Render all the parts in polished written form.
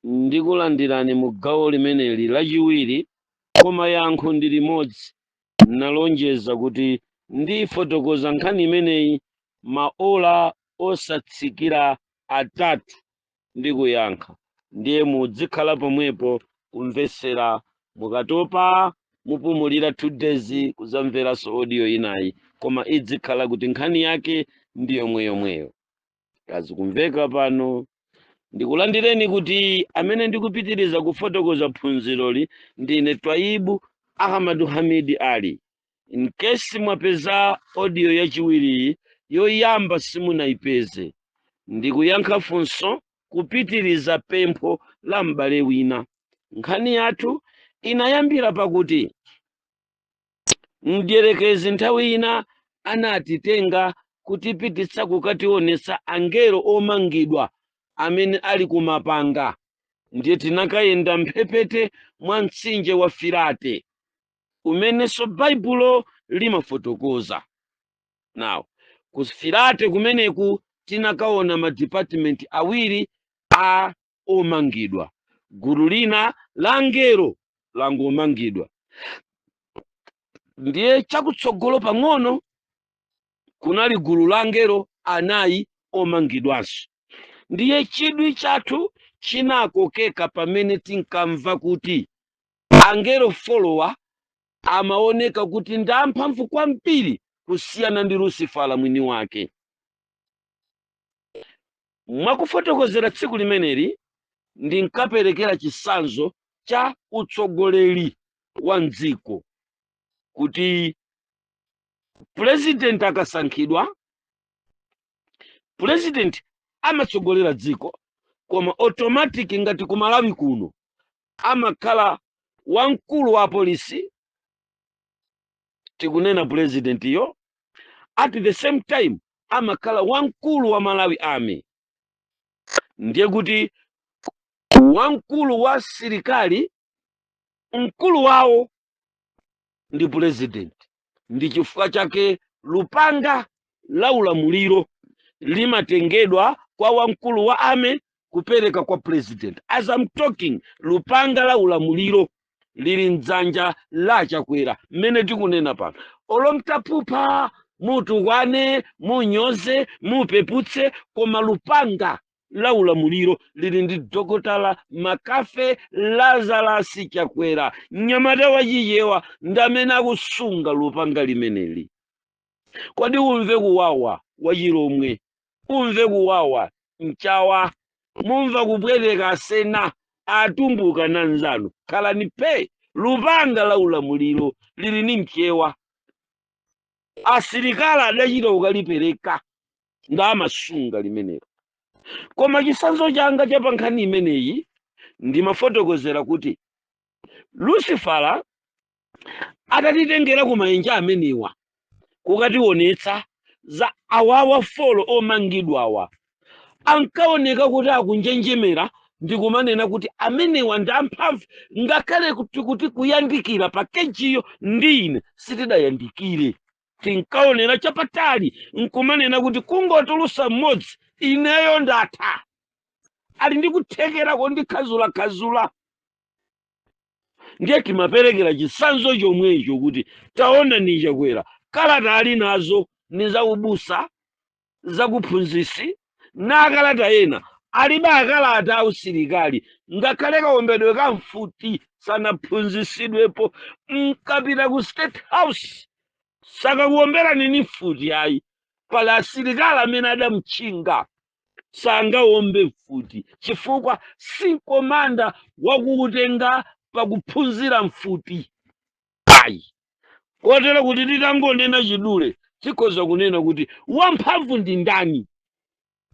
Ndikulandirani mu gawo limeneli lachiwiri, koma yankho ndi limodzi. Nalonjeza kuti ndifotokoza nkhani imeneyi maola osatsikira 3 ndi kuyankha, ndiye muzikhala pomwepo kumvesera. Mukatopa mupumulira 2 days kuzamveranso audio inayi, koma idzikhala kuti nkhani yake ndi yomweyomweyo. Kazi kumveka pano. Ndikulandireni kuti amene ndikupitiriza kufotokoza phunziroli ndine Twaibu Ahmadu Hamidi Ali. In case mwapeza audio yachiwiriyi, yoyamba simunayipeze, ndikuyankha funso kupitiriza pempho la m'bale wina. Nkhani yathu inayambira pakuti mdierekezi nthawi ina anatitenga kutipititsa kukationetsa angelo omangidwa amene ali kumapanga. Ndiye tinakayenda mphepete mwa mtsinje wa Firate umenenso Baibulo limafotokoza. Now, ku Firate kumeneku tinakaona madipatimenti awiri a omangidwa. Gulu lina la angelo langomangidwa, ndiye chakutsogolo pang'ono kunali gulu la angelo anayi omangidwanso. Ndiye chidwi chathu chinakokeka pamene tinkamva kuti angelo fourwa amaoneka kuti ndi amphamvu kwambiri kusiyana ndi Lusifala mwini wake. Mwakufotokozera tsiku limeneli, ndinkaperekera chitsanzo cha utsogoleri wa mdziko, kuti president akasankhidwa, president amatsogolera dziko, koma automatic ngati ku Malawi kuno amakhala wamkulu wa polisi, tikunena president yo, at the same time amakhala wamkulu wa Malawi Army. Ndiye kuti wamkulu wa silikali, mkulu wawo ndi president. Ndi chifukwa chake lupanga la ulamuliro limatengedwa kwa wamkulu wa army kupereka kwa president. As I'm talking, lupanga la ulamuliro lili mdzanja la Chakwera mmene tikunena pano. Olo mtaphupha, mutukwane, munyoze, mupeputse, koma lupanga la ulamuliro lili ndi Dokotala Makafe Lazarus Chakwera, mnyamata wachichewa, ndi amene akusunga lupanga limeneli. Kodi umve kuwawa wachilomwe, umve kuwawa mchawa, mumva kupweteka asena atumbuka nanzanu, khalani pe, lupanga la ulamuliro lili ni mchewa. Asilikali adachita kukalipereka, ndi amasunga limenelo. Koma chitsanzo changa cha pa nkhani imeneyi, ndimafotokozera kuti Lucifera atatitengera ku maenja amenewa kukationetsa za awawa four omangidwawa, ankaoneka kuti akunjenjemera ndi kumanena kuti amenewa ndi amphamvu, ngakhale kuti kuyandikira pa cageyo ndi ine sitidayandikire, tinkaonera chapatali nkumanena kuti kungotulusa mmodzi ineyo ndatha, ali ndi kuthekera kondikhazulakhazula. Ndiye timaperekera chitsanzo chomwecho kuti taona ni Chakwera, kalata ali nazo ni zaubusa, zakuphunzisi na akalata ena, alibe akalata ausilikali, ngakhale kawombedwe ka mfuti sanaphunzisidwepo. Mkapita ku State House sakakuwomberani ni mfuti ayi, pali asilikali amene adamtchinga, sangawombe mfuti chifukwa si commander wakukutenga pakuphunzira mfuti ayi. Kotero kuti titangonena chidule, tikhoza kunena kuti wamphamvu ndi ndani?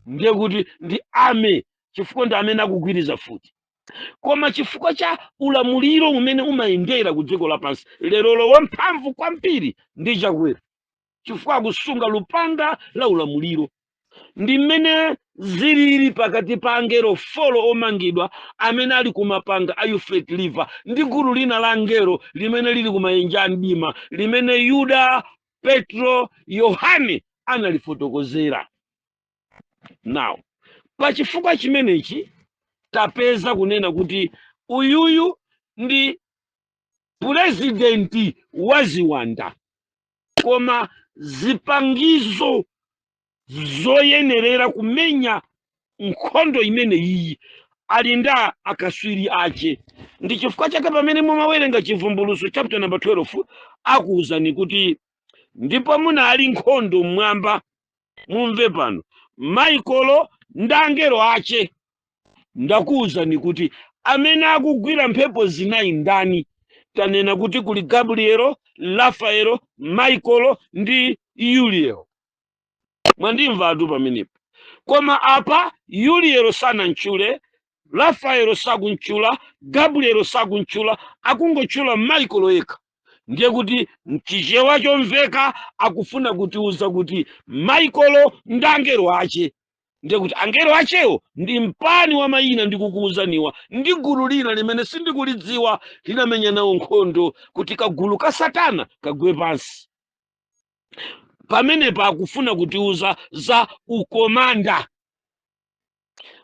Ndiye kuti ndi army, chifukwa ndi amene akugwiriza futi. Koma chifukwa cha ulamuliro umene umayendera ku dziko lapansi lerolo, wamphamvu kwambiri ndi Chakwera chifukwa akusunga lupanga la ulamuliro. Ndi mmene zilili pakati pa angelo four omangidwa amene ali kumapanga a Euphrates River ndi gulu lina la angelo limene lili kumaenja a mdima, limene Yuda, Petro, Yohane analifotokozera. Now, pachifukwa chimenechi Tapeza kunena kuti uyuyu ndi purezidenti wa ziwanda, koma zipangizo zoyenerera kumenya nkhondo imene iyi ali nda akaswiri ache. Ndi chifukwa chake pamene mumawerenga Chivumbulutso chapter number 12, akuwuzani kuti ndipo munali nkhondo mmwamba. Mumve pano, Maikolo ndi angelo ache. Ndakuwuzani kuti amene akugwira mphepo zinayi ndani? Tanena kuti kuli Gabrielo, Rafaelo, Michaelo ndi Uriel. Mwandimvatu pamenepo? Koma apa Uriel sanamtchule, Rafaelo sakuntchula, Gabrielo sakuntchula, akungotchula Michael yekha. Ndiye kuti mchichewa chomveka akufuna kutiuza kuti Michael ndi angelo ache. Ndiye kuti angelo achewo ndi mpani wa mayina ndikukuwuzaniwa, ndi gulu lina limene sindikulidziwa linamenya nawo nkhondo kuti kagulu ka Satana kagwe pansi. Pamenepo akufuna kutiuza za ukomanda.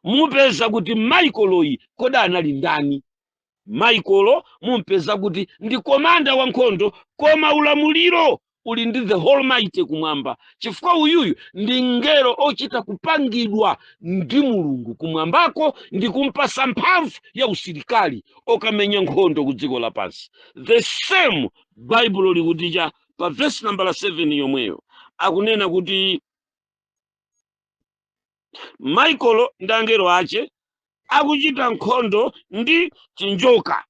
Mupeza kuti Michaeloyi kodi anali ndani? Michael mumpeza kuti ndi commander wa nkhondo, koma ulamuliro uli ndi the Almighty kumwamba, chifukwa uyuyu ndi mngelo ochita kupangidwa ndi Mulungu kumwambako ndi kumpasa mphamvu ya usilikali okamenya nkhondo ku dziko lapansi. The same Baibulo likuticha pa verse number 7 yomweyo, akunena kuti Michael ndi angelo ache akuchita nkhondo ndi chinjoka.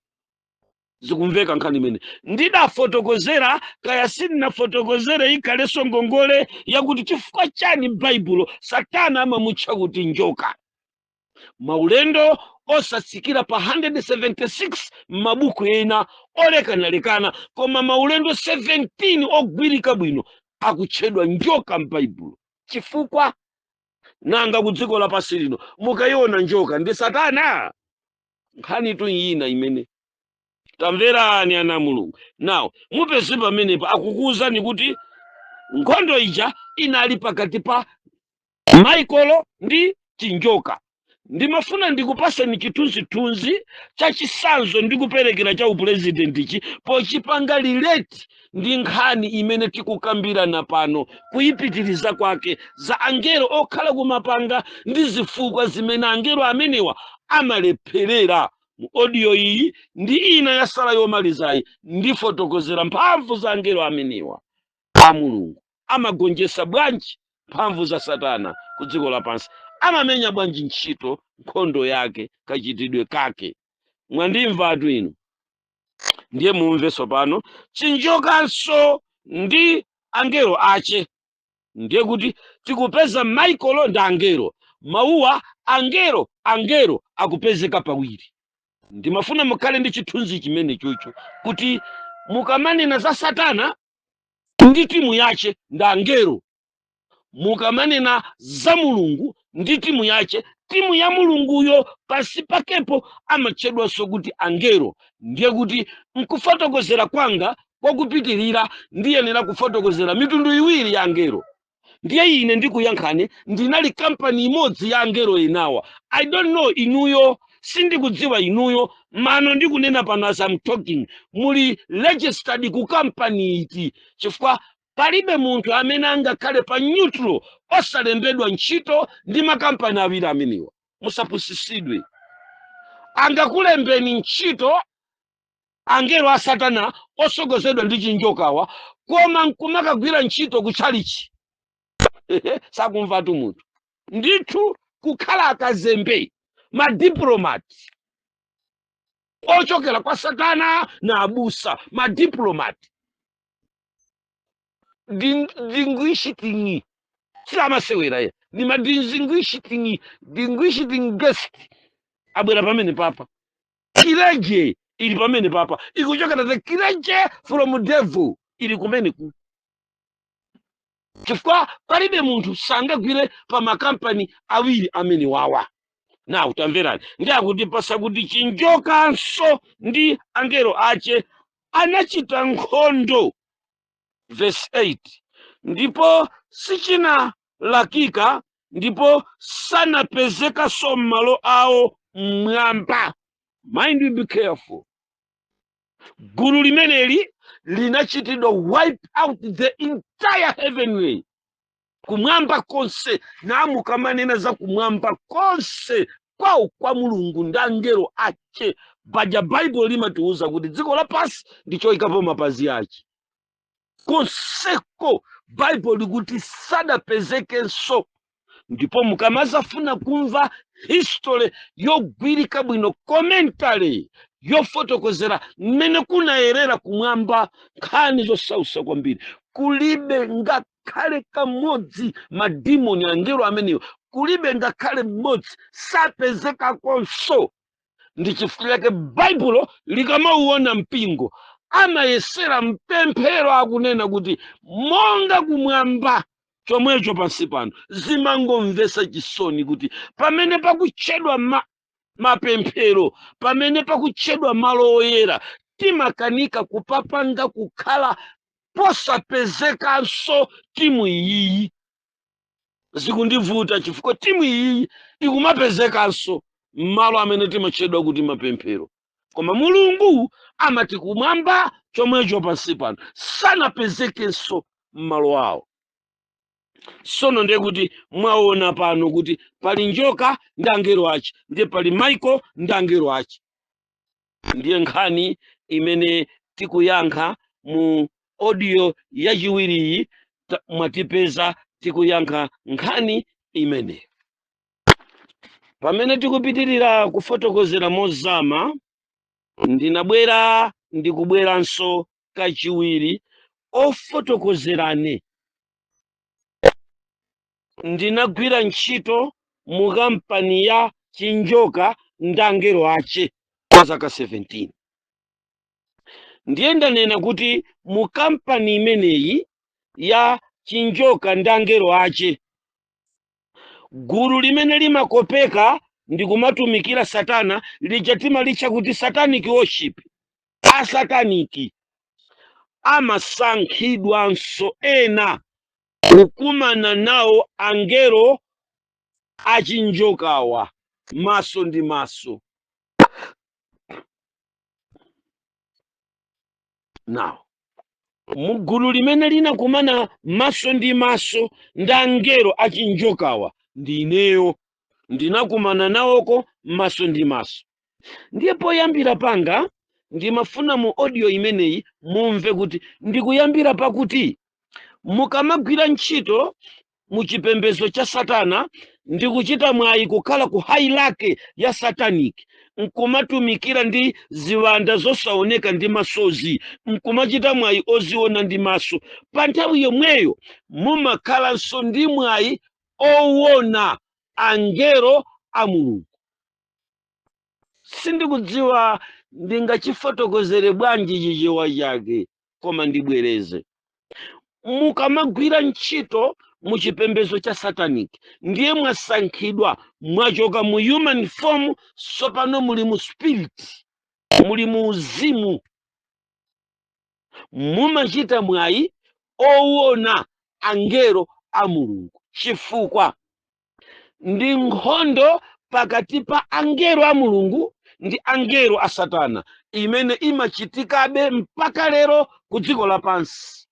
Zikumveka nkhani imene ndidafotokozera? Kaya sindinafotokozere, ikhalenso ngongole yakuti chifukwa chani Baibulo Satana amamutcha kuti njoka. Maulendo osatsikira pa 176 m'mabuku ena olekanalekana, koma maulendo 17 ogwirika bwino akutchedwa njoka m'Baibulo. Chifukwa nanga ku dziko lapansi lino mukayiona njoka ndi Satana? Nkhani tu ina imene tamverani, ana a Mulungu. Nawo mupeze pamenepo akukuwuzani kuti nkhondo ija inali pakati pa Michael ndi chinjoka. Ndimafuna ndikupaseni chithunzithunzi cha chisanzo ndikuperekera cha upurezidentichi pochipanga relate ndi nkhani imene tikukambirana pano, kuyipitiriza kwake za angelo okhala kumapanga ndi zifukwa zimene angelo amenewa amalepherera. Mu audio iyi ndi ina yasala yomalizayi ndifotokozera mphamvu za angelo amenewa a Mulungu, amagonjetsa bwanji mphamvu za Satana ku dziko lapansi, amamenya bwanji ntchito, nkhondo yake, kachitidwe kake. Mwandimvatu inu? Ndiye mumve tsopano, chinjokanso ndi angelo ache. Ndiye kuti tikupeza Michael ndi angelo. Mawuwa angelo, angelo akupezeka pawiri. Ndimafuna mukhale ndi chithunzi chimene chocho kuti mukamanena za Satana ndi timu yache ndi angelo, mukamanena za Mulungu ndi timu yache, timu ya Mulunguyo pansi pakepo amatchedwanso kuti angelo. Ndiye kuti nkufotokozera kwanga kwakupitirira ndiyenera kufotokozera mitundu iwiri ya angelo. Ndiye ine ndikuyankhani, ndinali kampani imodzi ya angelo enawa. I don't know inuyo, sindikudziwa inuyo mano ndikunena pano, as I'm talking, muli registered ku kampani iti, chifukwa palibe munthu amene angakhale pa neutral osalembedwa ntchito ndi makampani awiri amenewa. Musapusisidwe, angakulembeni ntchito angelo a Satana osogozedwa ndi chinjokawa, koma nkumakagwira ntchito ku tchalichi. Sakumvatu munthu ndithu, kukhala akazembe, ma diplomat ochokera kwa Satana na abusa, ma diplomat distinguished, silamasewera ye, ni ma distinguished guest abwera pamene papa. Clergy ili pamene papa ikuchokera, the clergy from devil ili kumene ku, chifukwa palibe munthu sangagwire pa makampani awiri amene wawa. Nawu tamverani, ndi akuti pasa kuti chinjokanso ndi angelo ache anachita nkhondo. Verse 8, ndipo sichinalakika, ndipo sanapezekanso m'malo awo. Mmwamba. Mind you, be careful. Gulu limeneli linachitidwa wipe out, the entire heavenly, kumwamba konse. Namukamanena za kumwamba konse kwawo kwa Mulungu ndi angelo ache, paja Baibulo limatiuza kuti dziko lapansi ndi choyikapo mapazi ache. Konseko Baibulo likuti sadapezekenso. Ndipo mukamazafuna kumva history yogwirika bwino, commentary yofotokozera mmene kunayerera kumwamba, nkhani zosausa kwambiri, kulibe ngakhale kamodzi madimoni, angelo amenewo kulibe ngakhale mmodzi, sapezekakonso. Ndi chifukwa chake Baibulo likamauona mpingo, amayesera mpemphero, akunena kuti monga kumwamba chomwecho pansi pano. Zimangomvetsa chisoni kuti pamene pakutchedwa mapemphero, pamene pakutchedwa malo oyera, timakanika kupapanga kukhala posapezekanso timu iyiyi. Zikundivuta chifukwa timu iyiyi ikumapezekanso malo amene timatchedwa kuti mapemphero, koma Mulungu amati kumwamba chomwecho pansi pano, sanapezekenso m'malo awo. Sono ndiye kuti mwaona pano kuti pali njoka ndi angelo ache, ndiye pali Michael ndi angelo ache. Ndiye nkhani imene tikuyankha mu audio yachiwiriyi, mwatipeza tikuyankha nkhani imene. Pamene tikupitirira kufotokozera mozama, ndinabwera, ndikubweranso kachiwiri ofotokozerane. Ndinagwira ntchito mu kampani ya chinjoka ndi angelo ache kwa zaka 17. Ndiye ndanena kuti mu kampani imeneyi ya chinjoka ndi angelo ache, gulu limene limakopeka ndi kumatumikira Satana lija timalitcha kuti satanic worship, asataniki amasankhidwanso ena kukumana nawo angelo achinjokawa maso ndi maso. Now, mugulu limene linakumana maso ndi maso ndi angelo achinjokawa ndi ineyo. Ndinakumana nawoko maso ndi maso. Ndiye poyambira panga, ndimafuna mu audio imeneyi mumve kuti ndikuyambira pakuti mukamagwira ntchito mu chipembedzo cha Satana, ndikuchita mwayi kukhala ku hierarchy ya satanic, nkumatumikira ndi ziwanda zosaoneka ndi masozi, nkumachita mwayi oziona ndi maso, pa nthawi yomweyo mumakhalanso ndi mwayi owona angelo a Mulungu. Sindikudziwa ndingachifotokozere bwanji Chichewa chake, koma ndibwereze. Mukamagwira ntchito mu chipembedzo cha satanic, ndiye mwasankhidwa, mwachoka mu human form, tsopano muli mu spirit, muli mu uzimu, mumachita mwayi owona angelo a Mulungu, chifukwa ndi nkhondo pakati pa angelo a Mulungu ndi angelo a Satana imene imachitikabe mpaka lero ku dziko lapansi,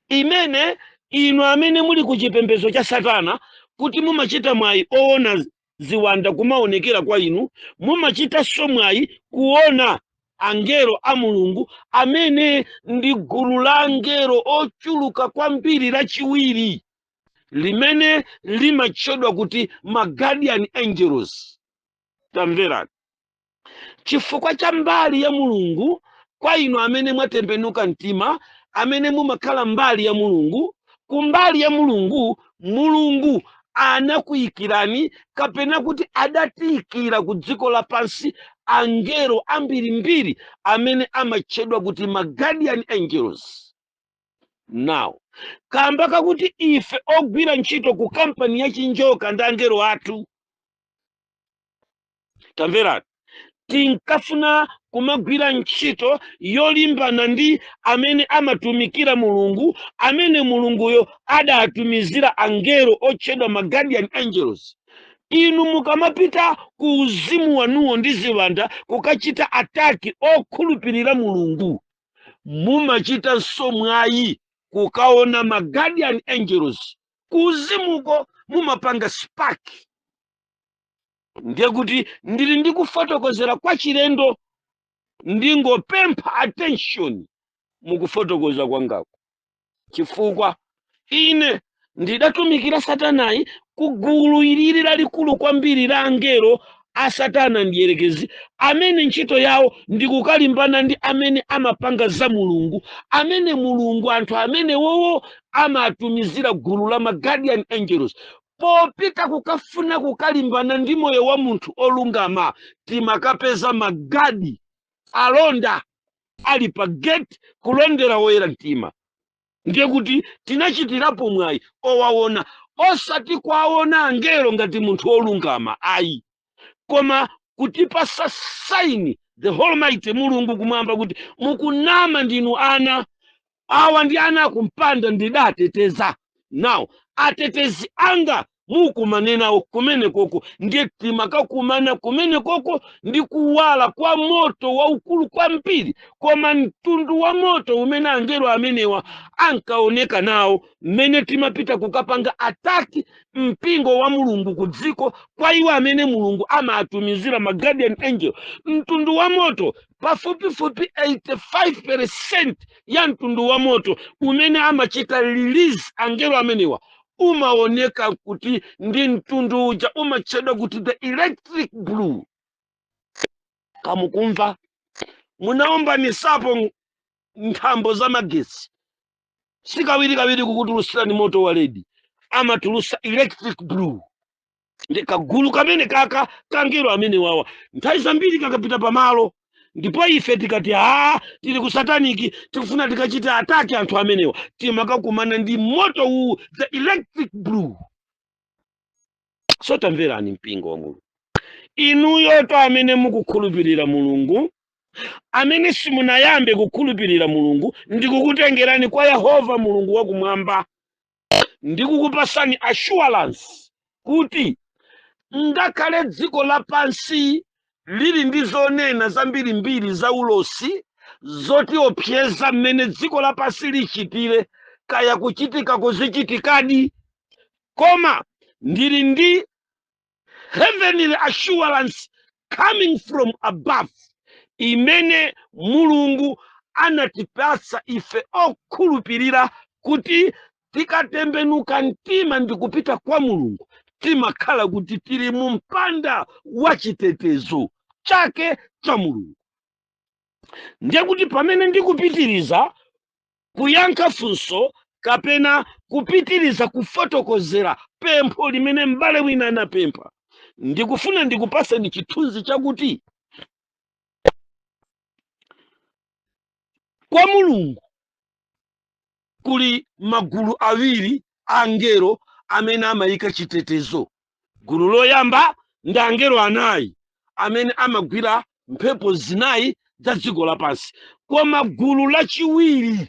imene inu amene muli ku chipembedzo cha Satana, kuti mumachita mwayi owona ziwanda kumaonekera kwa inu, mumachitanso mwayi kuona angelo a Mulungu, amene ndi gulu la angelo ochuluka kwambiri lachiwiri limene limatchedwa kuti ma guardian angels. Tamverani, chifukwa cha mbali ya Mulungu kwa inu amene mwatembenuka mtima, amene mumakhala mbali ya Mulungu, kumbali ya Mulungu, Mulungu anakuyikirani, kapena kuti adatiyikira ku dziko lapansi angelo ambirimbiri amene amatchedwa kuti ma guardian angels. Now, kamba kakuti ife ogwira ntchito ku kampani ya chinjoka ndi angelo athu, tamverani, tinkafuna kumagwira ntchito yolimbana ndi amene amatumikira Mulungu, amene Mulunguyo adatumizira angelo otchedwa ma guardian angels. Inu mukamapita ku uzimu wanuwo ndi ziwanda kukachita attack okhulupirira Mulungu, mumachitanso mwayi kukaona ma guardian angels ku uzimuko, mumapanga spark. Ndiye kuti ndili ndi kufotokozera kwa chilendo, ndingopempha attention mukufotokoza kwangako, chifukwa ine ndidatumikira Satanayi ku gulu ilili lalikulu kwambiri la angelo a Satana ndiyerekezi, amene ntchito yawo ndikukalimbana ndi amene amapanga za Mulungu, amene Mulungu anthu amene wowo amatumizira gulu la ma guardian angels. Popita kukafuna kukalimbana ndi moyo wa munthu olungama, timakapeza magadi, alonda ali pa gate kulondera woyera mtima. Ndiye kuti tinachitirapo mwayi owaona, osati kwaona angelo ngati munthu wolungama ayi, koma kutipasa sign the Almighty Mulungu kumwamba kuti mukunama, ndinu ana awa, ndi ana akumpanda, ndidateteza. Now atetezi anga mukumane nawo kumene koko. Ndiye timakakumana kumene koko ndi kuwala kwa moto waukulu kwambiri, koma mtundu wa moto umene angelo amenewa ankaoneka nawo mmene timapita kukapanga attack mpingo wa Mulungu ku dziko, kwa iwo amene Mulungu amatumizira ma guardian angel, mtundu wa moto pafupifupi 85% ya mtundu wa moto umene amachita release angelo amenewa umaoneka kuti ndi mtundu uja umatchedwa kuti the electric blue. Kamukumva munaombanisapo nthambo za magesi, sikawirikawiri kukutulutsirani moto wa red, amatulusa electric blue. Ndi kagulu kamene kaka kangelo amene wawa nthawi zambiri kakapita pamalo, ndipo ife tikati aa, tili ku satanic, tikufuna tikachita attack anthu amenewa, timakakumana ndi moto uwu, the electric blue. So tamverani, mpingo wa Mulungu, inuyoto amene mukukhulupirira Mulungu, amene simunayambe kukhulupirira Mulungu, ndikukutengerani kwa Yehova Mulungu wakumwamba, ndikukupasani assurance kuti ngakhale dziko lapansi lili ndi zonena zambirimbiri za ulosi zotiopseza mmene dziko lapansi lichitire, kaya kuchitika kuzichitikadi, koma ndili ndi heavenly assurance coming from above imene Mulungu anatipatsa ife okhulupirira, kuti tikatembenuka mtima ndi kupita kwa Mulungu, timakhala kuti tili mu mpanda wa chitetezo chake cha Mulungu. Ndiye kuti pamene ndikupitiriza kuyankha funso kapena kupitiriza kufotokozera pempho limene m'bale wina anapempha, ndikufuna ndikupaseni chithunzi chakuti kwa Mulungu kuli magulu awiri a angelo amene amayika chitetezo. Gulu loyamba ndi angelo anayi amene amagwira mphepo zinayi za dziko lapansi, koma gulu lachiwiri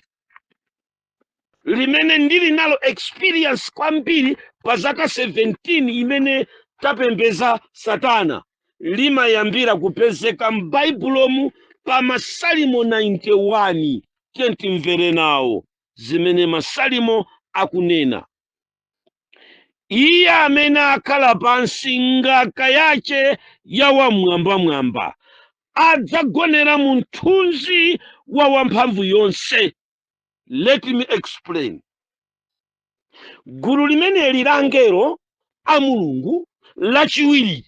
limene ndili nalo experience kwambiri pa zaka 17 imene tapembeza Satana, limayambira kupezeka m'Baibulomu pa Masalimo 91. Tiye timvere nawo zimene Masalimo akunena. Iye amene akhala pansi ngaka yace ya Wamwambamwamba adzagonera mu mthunzi wa Wamphamvu yonse. Let me explain. Gulu limeneli la angelo a Mulungu lachiwiri,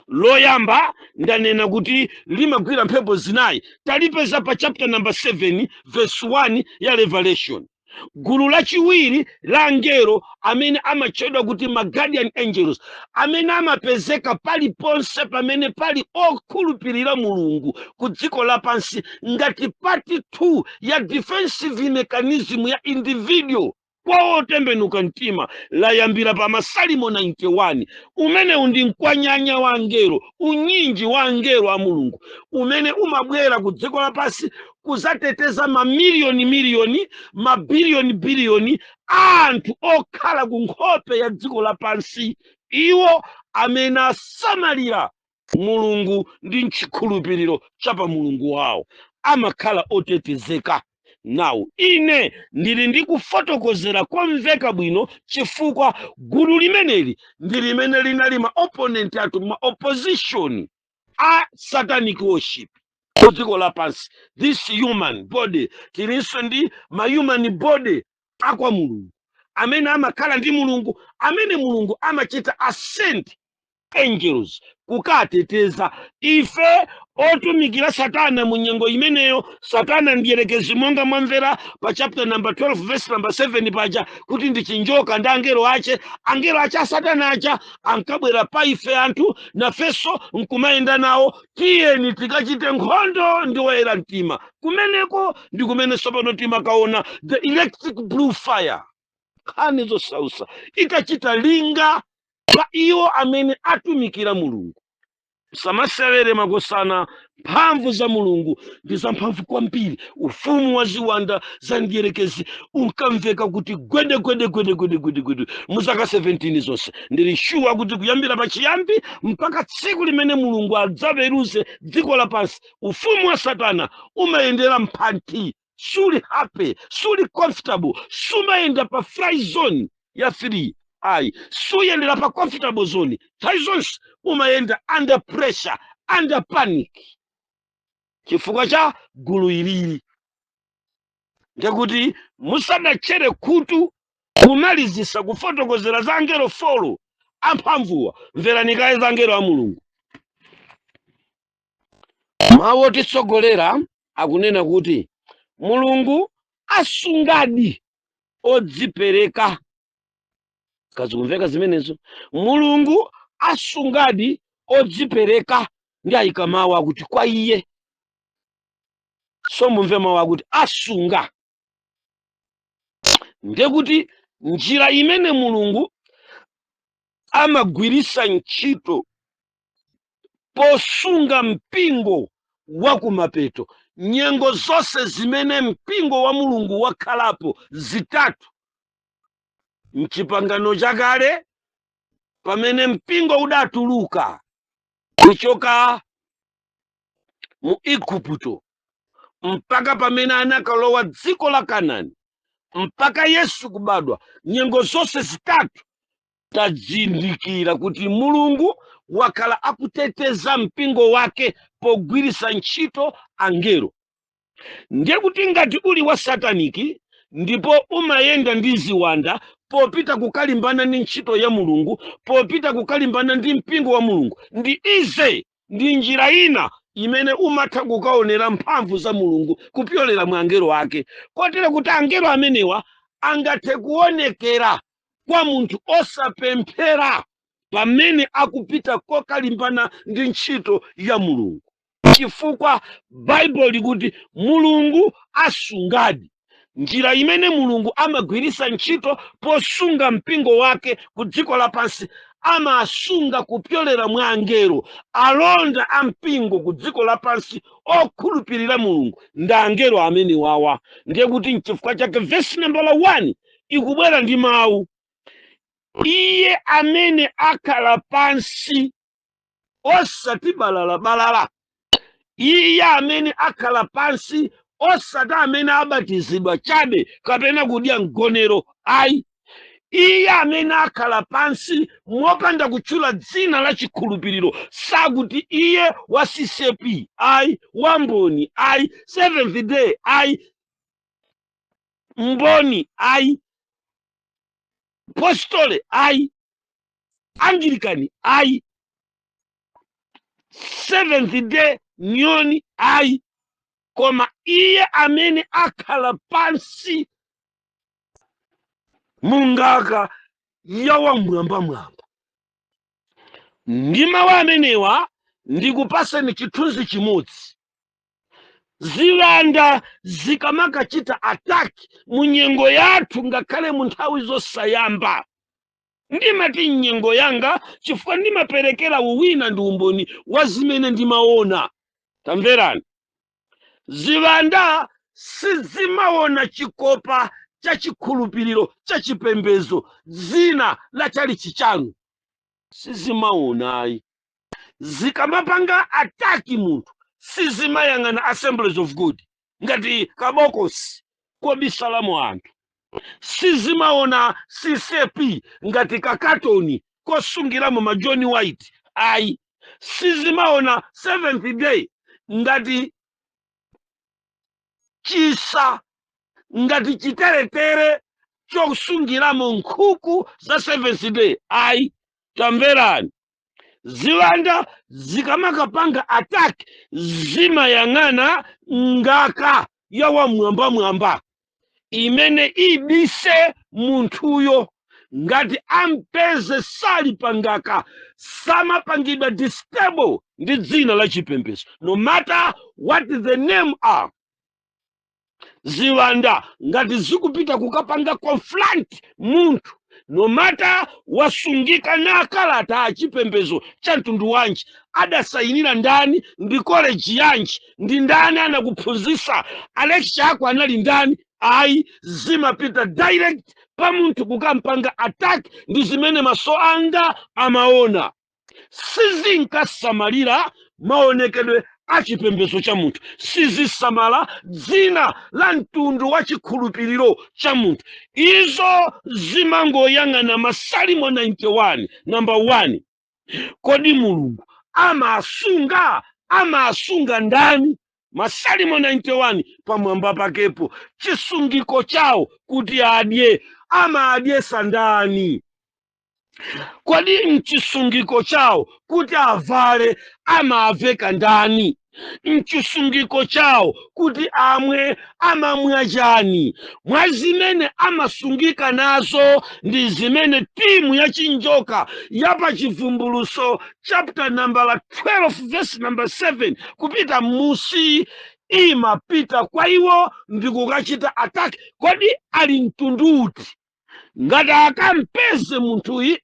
loyamba ndanena kuti limagwira mphepo zinayi, talipeza pa chapter number 7 verse 1 ya Revelation. Gulu lachiwiri la angelo amene amatchedwa kuti ma guardian angels, amene amapezeka paliponse pamene pali okhulupirira Mulungu ku dziko lapansi ngati part 2 ya defensive mechanism ya individual kwa otembenuka mtima, layambira pa Masalimo 91. Umenewu ndi mkwanyanya wa angelo, unyinji wa angelo a Mulungu umene umabwera ku dziko lapansi kuzateteza mamiliyoni miliyoni, mabiliyoni biliyoni a anthu okhala ku nkhope ya dziko lapansi. Iwo Amene asamalira Mulungu ndi mchikhulupiriro cha pa Mulungu wawo amakhala otetezeka. Nawu ine ndili ndi kufotokozera komveka bwino, chifukwa gulu limeneli ndi limene linali ma opponent athu, ma opposition a satanic worship ku dziko lapansi. This human body, tilinso ndi ma human body akwa Mulungu amene amakhala ndi Mulungu, amene Mulungu amachita ascend angels kukateteza ife otumikira Satana mu nyengo imeneyo. Satana ndiyerekezi, monga mwamvera pa chapter number 12 verse number 7 paja, kuti ndi chinjoka ndi angelo ache. Angelo ache a Satana aja ankabwera pa ife anthu, nafenso nkumayenda nawo, tiyeni tikachite nkhondo ndi woyera mtima. Kumeneko ndi kumene tsopano timakaona the electric blue fire, nkhani zosausa itachita linga pa iwo amene atumikira Mulungu. Samasewere makosana, mphamvu za Mulungu ndi zamphamvu kwambiri. Ufumu wa ziwanda za mdierekezi unkamveka kuti gwede gwede gwede gwede gwede gwede mu zaka 17 zonse. Ndili sure kuti kuyambira pachiyambi mpaka tsiku limene Mulungu adzaweruze dziko lapansi, ufumu wa Satana umayendera mphanthi, suli happy, suli comfortable, sumayenda pa fly zone ya 3 ayi, suyendera pa comfortable zone. Nthawi zonse umayenda under pressure, under panic, chifukwa cha gulu ilili. Ndekuti musadatchere khutu kumalizisa kufotokozera za angelo four amphamvuwa, mverani kaye za angelo a Mulungu. Mawu otitsogolera akunena kuti Mulungu asungadi odzipereka. Kazikumveka zimenezo? Mulungu asungadi odzipereka, ndi ayika mawu akuti kwa iye. So mumve mawu akuti asunga, ndekuti njira imene Mulungu amagwirisa ntchito posunga mpingo wa kumapeto, nyengo zonse zimene mpingo wa Mulungu wakhalapo zitatu mchipangano chakale, pamene mpingo udatuluka kuchoka mu Igupto mpaka pamene anakalowa dziko la Kanani mpaka Yesu kubadwa, nyengo zonse zitatu tazindikira kuti Mulungu wakhala akuteteza mpingo wake pogwirisa ntchito angelo. Ndiye kuti ngati uli wa satanic ndipo umayenda ndi ziwanda popita kukalimbana ndi ntchito ya Mulungu, popita kukalimbana ndi mpingo wa Mulungu, ndi ize ndi njira ina imene umatha kukaonera mphamvu za Mulungu kupyolera mwa angelo ake, kotero kuti angelo amenewa angathe kuonekera kwa munthu osapemphera pamene akupita kokalimbana ndi ntchito ya Mulungu, chifukwa Baibulo likuti Mulungu asungadi. Njira imene Mulungu amagwirisa ntchito posunga mpingo wake ku dziko lapansi, amasunga kupyolera mwa angelo. Alonda a mpingo ku dziko lapansi okhulupirira Mulungu ndi angelo amene wawa. Ndiye kuti nchifukwa chake vesi nambala 1 ikubwera ndi mawu iye amene akhala pansi, osati balalabalala, iye amene akhala pansi, osati amene abatizidwa chabe kapena kudya mgonero ayi, iye amene akhala pansi mopanda kutchula dzina la chikhulupiriro. Sakuti iye wa CCAP ayi, wa Mboni ayi, Seventh Day ayi, Mboni ayi, Postole ayi, Anglican ayi, Seventh Day nyoni ayi, koma iye amene akhala pansi mungaka ya Wamwambamwamba. Ndi mawu amenewa ndikupaseni chithunzi chimodzi. Ziwanda zikamakachita attack mu nyengo yathu, ngakhale mu nthawi zosayamba, ndimati nyengo yanga chifukwa ndimaperekera uwina ndi umboni wa zimene ndimaona. Tamverani, ziwanda sizimaona chikopa cha chikhulupiriro cha chipembedzo, dzina la chalichi chanu. Sizimaonayi. Zikamapanga attack munthu, sizimayang'ana Assemblies of God ngati kabokosi kobisalamo anthu, sizimaona CCAP ngati kakatoni kosungiramo ma John White, ayi. Sizimaona Seventh Day ngati chisa, ngati chiteretere chosungiramo nkhuku za Seventh Day, ayi. Tamverani, ziwanda zikamakapanga attack, zimayang'ana ngaka ya wamwambamwamba imene ibise munthuyo. Ngati ampeze sali pangaka, samapangidwa disturb ndi dzina la chipembedzo, no matter what the name are. Ziwanda ngati zikupita kukapanga confront munthu, no matter wasungika na akalata a chipembedzo cha mtundu wanji, adasayinira ndani, ndi koleji yanji, ndi ndani anakuphunzitsa, a lecturer ako anali ndani, ayi, zimapita direct pa munthu kukampanga attack. Ndi zimene maso anga amaona. Sizinkasamalira maonekedwe a chipembedzo cha munthu, sizisamala dzina la mtundu wa chikhulupiriro cha munthu. Izo zimangoyang'ana Masalimo 91 number 1. Kodi Mulungu amasunga, amasunga ndani? Masalimo 91 pamwamba pakepo, chisungiko chawo kuti adye, amadyesa ndani? Kodi mchisungiko chawo kuti avale, amaveka ndani? Mchisungiko chawo kuti amwe, amamwa chani? Mwa zimene amasungika nazo ndi zimene timu ya chinjoka yapachivumbuluso chapter number 12 verse number 7 kupita musi imapita kwa iwo ndi kukachita attack. Kodi ali mtundu uti? Ngati akampeze munthuyi,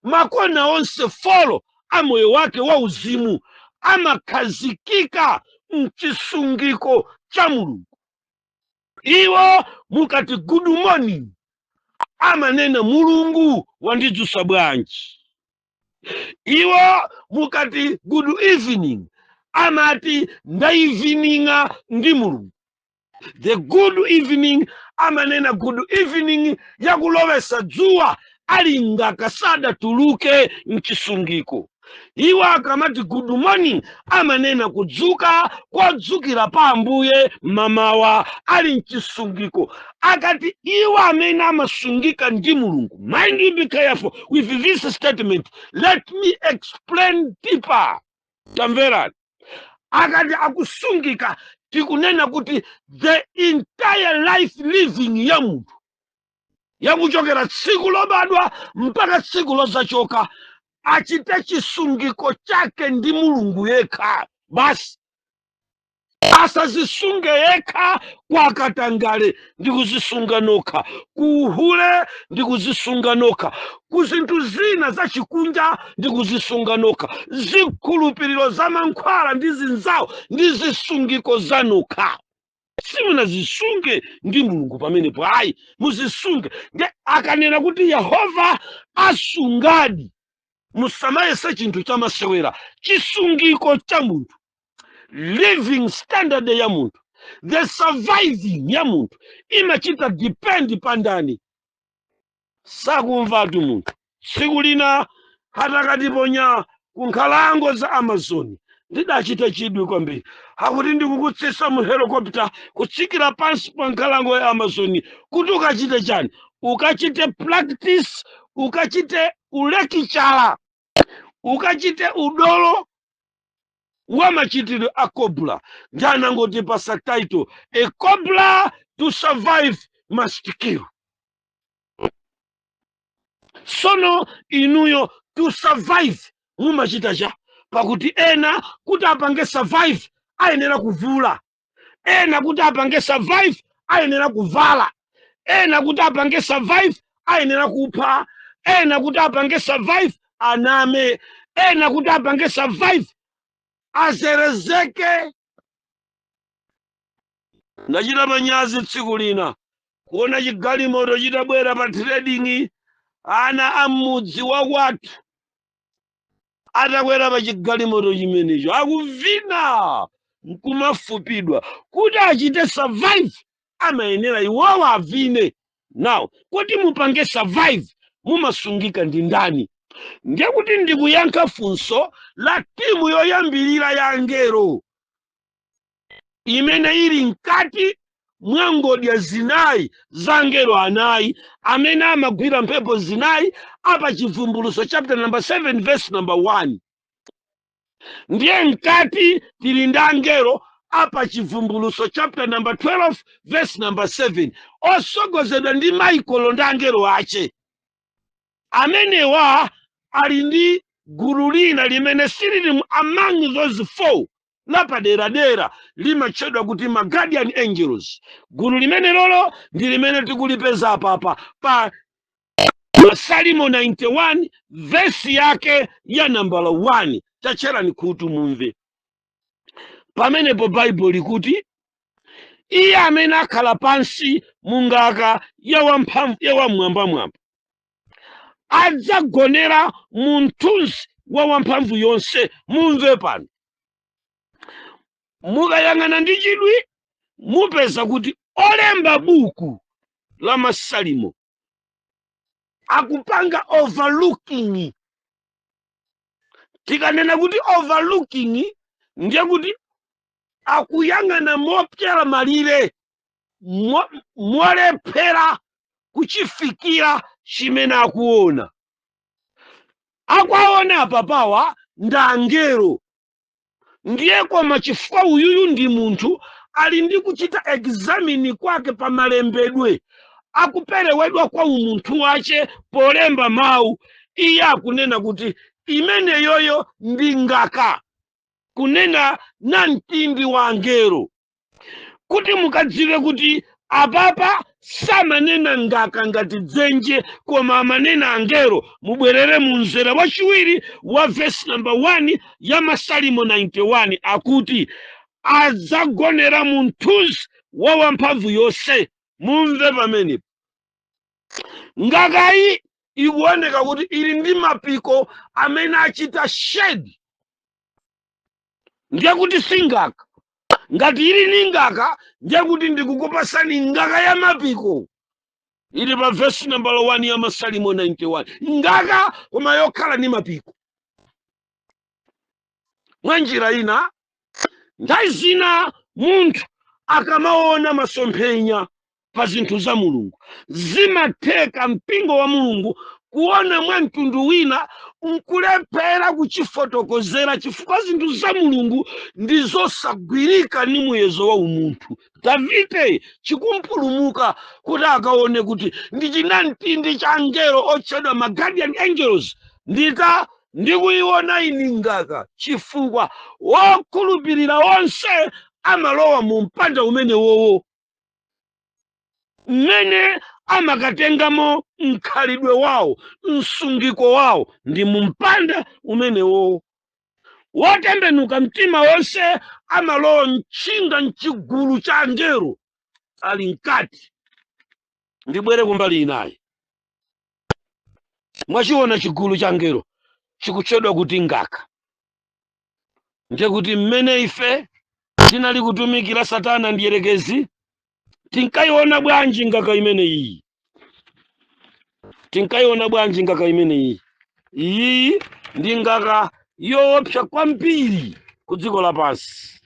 makona onse four a moyo wake wa uzimu amakhazikika mchisungiko cha Mulungu. Iwo mukati "Good morning", amanena, "Mulungu wandidzutsa bwanji?" Iwo mukati "Good evening", amati, "Ndaeveninga ndi Mulungu." The good evening, amanena good evening yakulowesa dzuwa ali ngaka, sadatuluke mchisungiko. Iwo akamati "Good morning", amanena kudzuka kwadzukira pa Ambuye mamawa ali mchisungiko. Akati iwo amene amasungika ndi Mulungu, mind you, be careful with this statement, let me explain deeper. Tamverani, akati akusungika, tikunena kuti the entire life living ya munthu, yakuchokera tsiku lobadwa mpaka tsiku lozachoka, achite chisungiko chake ndi Mulungu yekha basi. Asazisunge yekha kwa katangale ndi kuzisunga nokha, kuhule ndi kuzisunga nokha, ku zinthu zina zachikunja ndi kuzisunga nokha, zikhulupiriro za mankhwala ndi zinzawo ndi zisungiko zanokha. Simunazisunge ndi Mulungu pamenepo, ayi, muzisunge. Ndi akanena kuti Yehova asungadi, musamayese chinthu chamasewera. Chisungiko cha munthu, living standard ya munthu, the surviving ya munthu imachita depend pa ndani? Sakumvatu munthu. Tsiku lina atakatiponya ku nkhalango za Amazon, ndidachita chidwi kwambiri. Akuti ndikukutsitsa mu helicopter kutsikira pansi pa nkhalango ya Amazon kuti ukachite chani? Ukachite practice, ukachite ulecturer, ukachite udolo wa machitidwe a cobra. Ndi anangoti pasa title, "A cobra to survive must kill." Sono inuyo to survive mumachita cha? Pakuti ena kuti apange survive ayenera kuvula, ena kuti apange survive ayenera kuvala, ena kuti apange survive ayenera kupha, ena kuti apange survive aname, ena kuti apange survive azerezeke. Ndachita manyazi tsiku lina kuona chigalimoto chitabwera pa trading, ana amudzi wa kwathu. Atakwera pa chigalimoto chimenecho akuvina nkumafupidwa. Kuti achite survive amayenera iwowo avine. Now kuti mupange survive mumasungika ndi ndani? Ndiye kuti ndikuyankha funso la timu yoyambirira ya angelo imene ili mkati mwa ngodya zinayi za angelo anayi amene amagwira mphepo zinayi apa Chivumbulutso chapter number 7 verse number 1. Ndiye mkati tili ndi angelo apa Chivumbulutso chapter number 12 verse number 7, osogozedwa ndi Michael ndi angelo ache. Amenewa ali ndi gulu lina limene silili among those four, lapaderadera, limatchedwa kuti ma guardian angels. Gulu limene lolo ndi limene tikulipeza apapa pa Masalimo 91 vesi yake ya nambala 1. Tatcherani khutu mumve pamenepo. Baibulo likuti, "Iye amene akhala pansi mu ngaka ya wamphamvu ya wamwambamwamba adzagonera mu mthunzi wa Wamphamvu yonse." Mumve pano, mukayang'ana ndi chidwi mupeza kuti olemba buku la Masalimo akupanga overlooking. Tikanena kuti overlooking, ndiye kuti akuyang'ana mopyera malire, molephera kuchifikira chimene akuona. Akuwaona apapawa ndi angelo. Ndiye koma chifukwa uyuyu ndi munthu, ali ndi kuchita examine kwake pa malembedwe akuperewedwa kwa umunthu wache polemba mawu, iye akunena kuti imeneyoyo ndi ngaka, kunena na mtindi wa angelo. Kuti mukadziwe kuti apapa samanena ngaka ngati dzenje, koma amanena angelo, mubwerere mu mzere wachiwiri wa vesi namba 1 ya Masalimo 91. Akuti adzagonera mu mthunzi wa Wamphamvu yonse. Mumve pamenepo, ngakayi ikuoneka kuti ili ndi mapiko amene achita shade. Ndiye kuti singaka. Ngati ili ni ngaka, ndiye kuti ndikukupasani ngaka ya mapiko. Ili pa vesi nambala 1 ya Masalimo 91, ngaka koma yokhala ndi mapiko. Mwa njira ina, nthawi zina munthu akamaona masomphenya pa zinthu za Mulungu, zimatheka mpingo wa Mulungu kuona mwa mtundu wina nkulephera kuchifotokozera, chifukwa zinthu za Mulungu ndi zosagwirika ndi muyezo wa umunthu. Davide chikumpulumuka kuti akaone kuti ndi chinamtindi cha angelo otchedwa ma guardian angels, ndita ndikuiona ini ngaka, chifukwa wokhulupirira onse amalowa mu mpanda umene wowo mmene amakatengamo mkhalidwe wawo, msungiko wawo ndi mu mpanda umenewo. Wotembenuka mtima wonse amalowa mtchinga mchigulu cha angelo ali mkati. Ndibwere kumbali inayi. Mwachiona chigulu cha angelo chikutchedwa kuti ngaka. Ndiye kuti mmene ife tinali kutumikira Satana ndiyerekezi, tinkayiona bwanji ngaka imene iyi? Tinkayiona bwanji ngaka imene iyi? Iyi ndi ngaka yoopsa kwambiri ku dziko lapansi,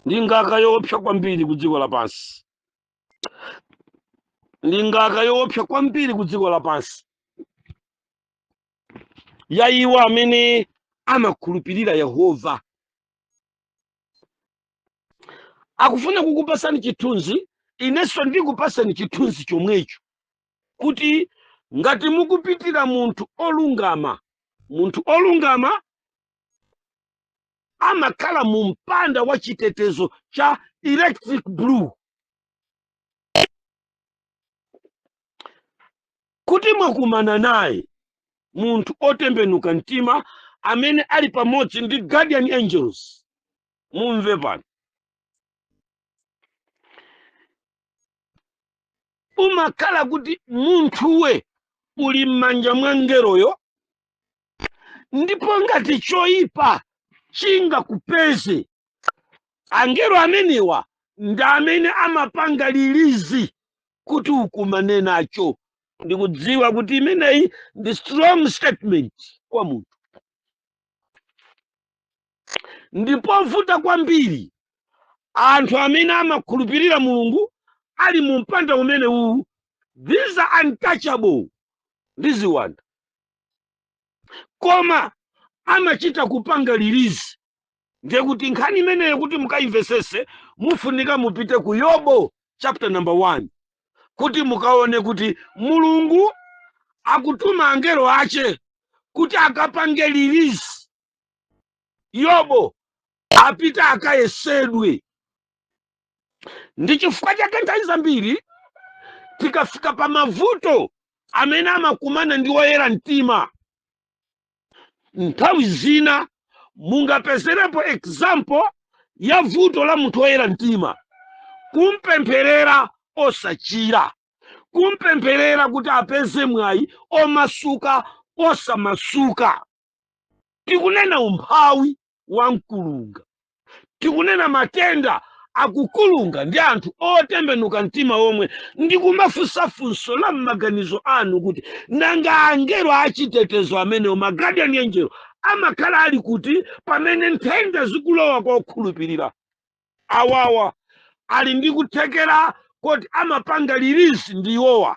ndi ngaka yoopsa kwambiri ku dziko lapansi, ndi ngaka yoopsa kwambiri ku dziko lapansi ya iwo amene amakhulupirira Yehova. Akufuna kukupasani chithunzi, inenso ndikupasani chithunzi chomwecho, kuti ngati mukupitira munthu olungama, munthu olungama amakhala mu mpanda wa chitetezo cha electric blue. Kuti mwakumana naye munthu otembenuka mtima amene ali pamodzi ndi guardian angels, mumve pano, umakhala kuti munthuwe uli m'manja mwa ngeroyo. Ndipo ngati choyipa chingakupeze, angelo amenewa ndi amene amapanga release kuti ukumane nacho. Ndikudziwa kuti imeneyi ndi strong statement kwa munthu, ndipovuta kwambiri. Anthu amene amakhulupirira Mulungu ali mu mpanda umene uwu, these are untouchable ndi ziwanda, koma amachita kupanga release. Ndiye kuti nkhani imeneyo, kuti mukayimvesese, mufunika mupite ku Yobo chapter number 1 kuti mukaone kuti Mulungu akutuma angelo ache kuti akapange release Yobo apite akayesedwe. Ndi chifukwa chake nthawi zambiri tikafika pa mavuto amene amakumana ndi oyera mtima, nthawi zina mungapezerepo example ya vuto la munthu woyera mtima, kumpempherera osachira, kumpempherera kuti apeze mwayi omasuka osamasuka. Tikunena umphawi wamkulunga, tikunena matenda akukulunga ndi anthu otembenuka mtima omwe, ndikumafunsa funso la m'maganizo anu kuti nanga angelo achitetezo amenewo, ma guardian angel, amakhala ali kuti pamene nthenda zikulowa kwa okhulupirira awawa? Ali ndi kuthekera kuti amapanga release ndi iwowa: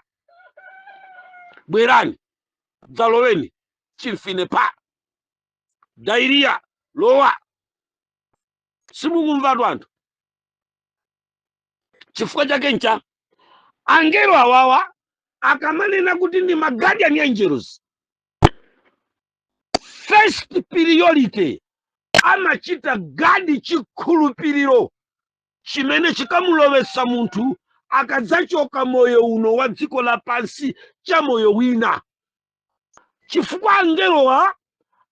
"Bwerani, dzaloweni chimfine pa diarrhoea, lowa." Simukumvatu anthu. Chifukwa chake ncha angelo awawa akamanena kuti ndi ma guardian angels, first priority amachita guard chikhulupiriro chimene chikamulowetsa munthu akadzachoka moyo uno wa dziko lapansi cha moyo wina, chifukwa angelowa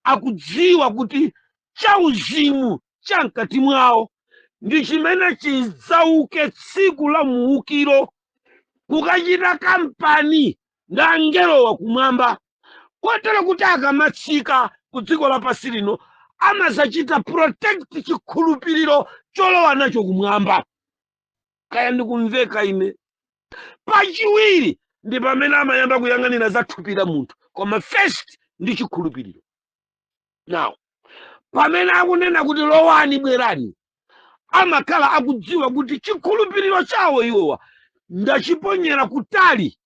akudziwa kuti chauzimu cha mkati mwawo ndi chimene chidzauke tsiku la muukiro kukachita kampani ndi angelowa kumwamba, kotero kuti akamatsika ku dziko lapansi lino amazachita protect chikhulupiriro cholowa nacho kumwamba. Kaya ndikumveka ine? Pachiwiri ndi pamene amayamba kuyang'anira za thupi la munthu, koma first ndi chikhulupiriro. Now, pamene akunena kuti lowani, bwerani, amakhala akudziwa kuti chikhulupiriro chawo iwowa ndachiponyera kutali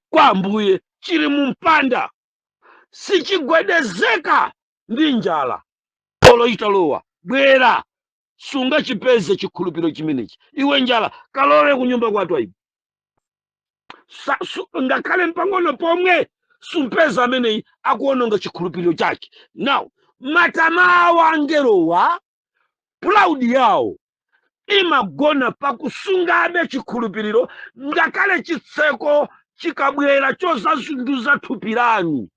kwa Ambuye, chili mu mpanda, sichigwedezeka ndi njala olo italowa. Bwera, sungachipeze chikhulupiriro chimenechi iwe njala, kalowe kunyumba kwathu ayibo. Ngakhale mpang'ono pomwe sumpeza ameneyi akuononga chikhulupiriro chake. Now, matama awo angelowa, proud yawo imagona pakusungabe chikhulupiriro ngakhale chitseko chikabwera chozazunduza thupi lanu.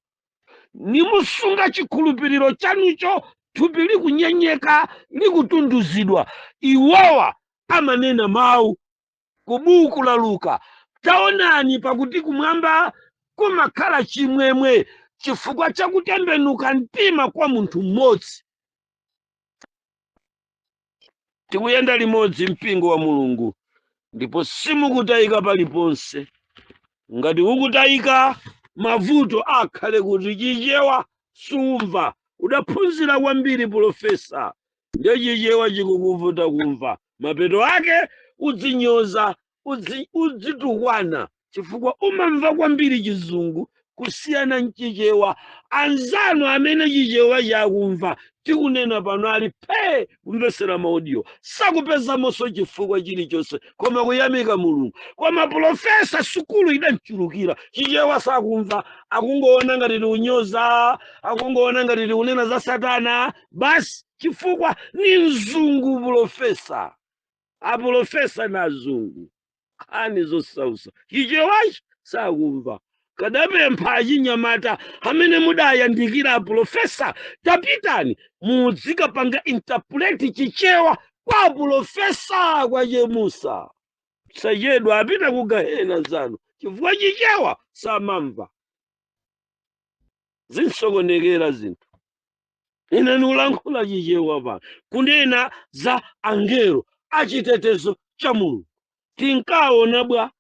Nimusunga chikhulupiriro chanucho, thupi likunyenyeka, likutunduzidwa. Iwowa amanena mawu ku buku la Luka: "Taonani, pakuti kumwamba kumakhala chimwemwe chifukwa chakutembenuka mtima kwa munthu mmodzi." Tikuyenda limodzi, mpingo wa Mulungu, ndipo simukutayika paliponse. Ngati ukutayika, mavuto akhale kuti Chichewa sumva, udaphunzira kwambiri pulofesa, ndiye Chichewa chikukuvuta kumva. Mapeto ake udzinyoza, udzitukwana chifukwa umamva kwambiri Chizungu kusiyana mchichewa. Anzanu amene Chichewa chakumva, tikunena pano ali phe kumvesera ma audio, sakupezamonso chifukwa chilichonse koma kuyamika Mulungu. Koma pulofesa sukulu idamchulukira, Chichewa sakumva, akungoona ngati tiunyoza, akungoona ngati tikunena za satana basi, chifukwa ni mzungu pulofesa. Apulofesa na azungu, nkhani zosausa, Chichewachi sakumva. Kadapempha achinyamata amene mudayandikira apulofesa, tapitani mudzikapanga interpret Chichewa kwa apulofesa kwa Chemusa. Sachedwa apita ku gahena zanu chifukwa Chichewa samamva. Zinsokonekera zinthu. Ine ndikulankhula Chichewa pano, kunena za angelo achitetezo cha Mulungu. Tinkaona bwa?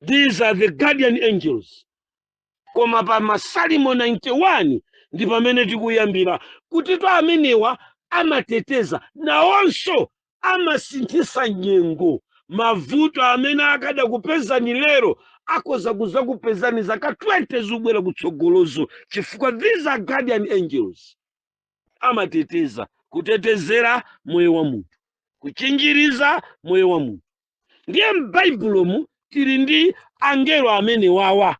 These are the guardian angels. Koma pa Masalimo 91 ndi pamene tikuyambira kuti to amenewa amateteza, nawonso amasinthisa nyengo. Mavuto amene akada kupezani lero akhoza kuzakupezani zaka 20 zikubwera kutsogolozo, chifukwa these are guardian angels. Amateteza, kutetezera moyo wa munthu, kuchinjiriza moyo wa munthu. Ndiye m'Baibulomu tili ndi angelo amene wawa.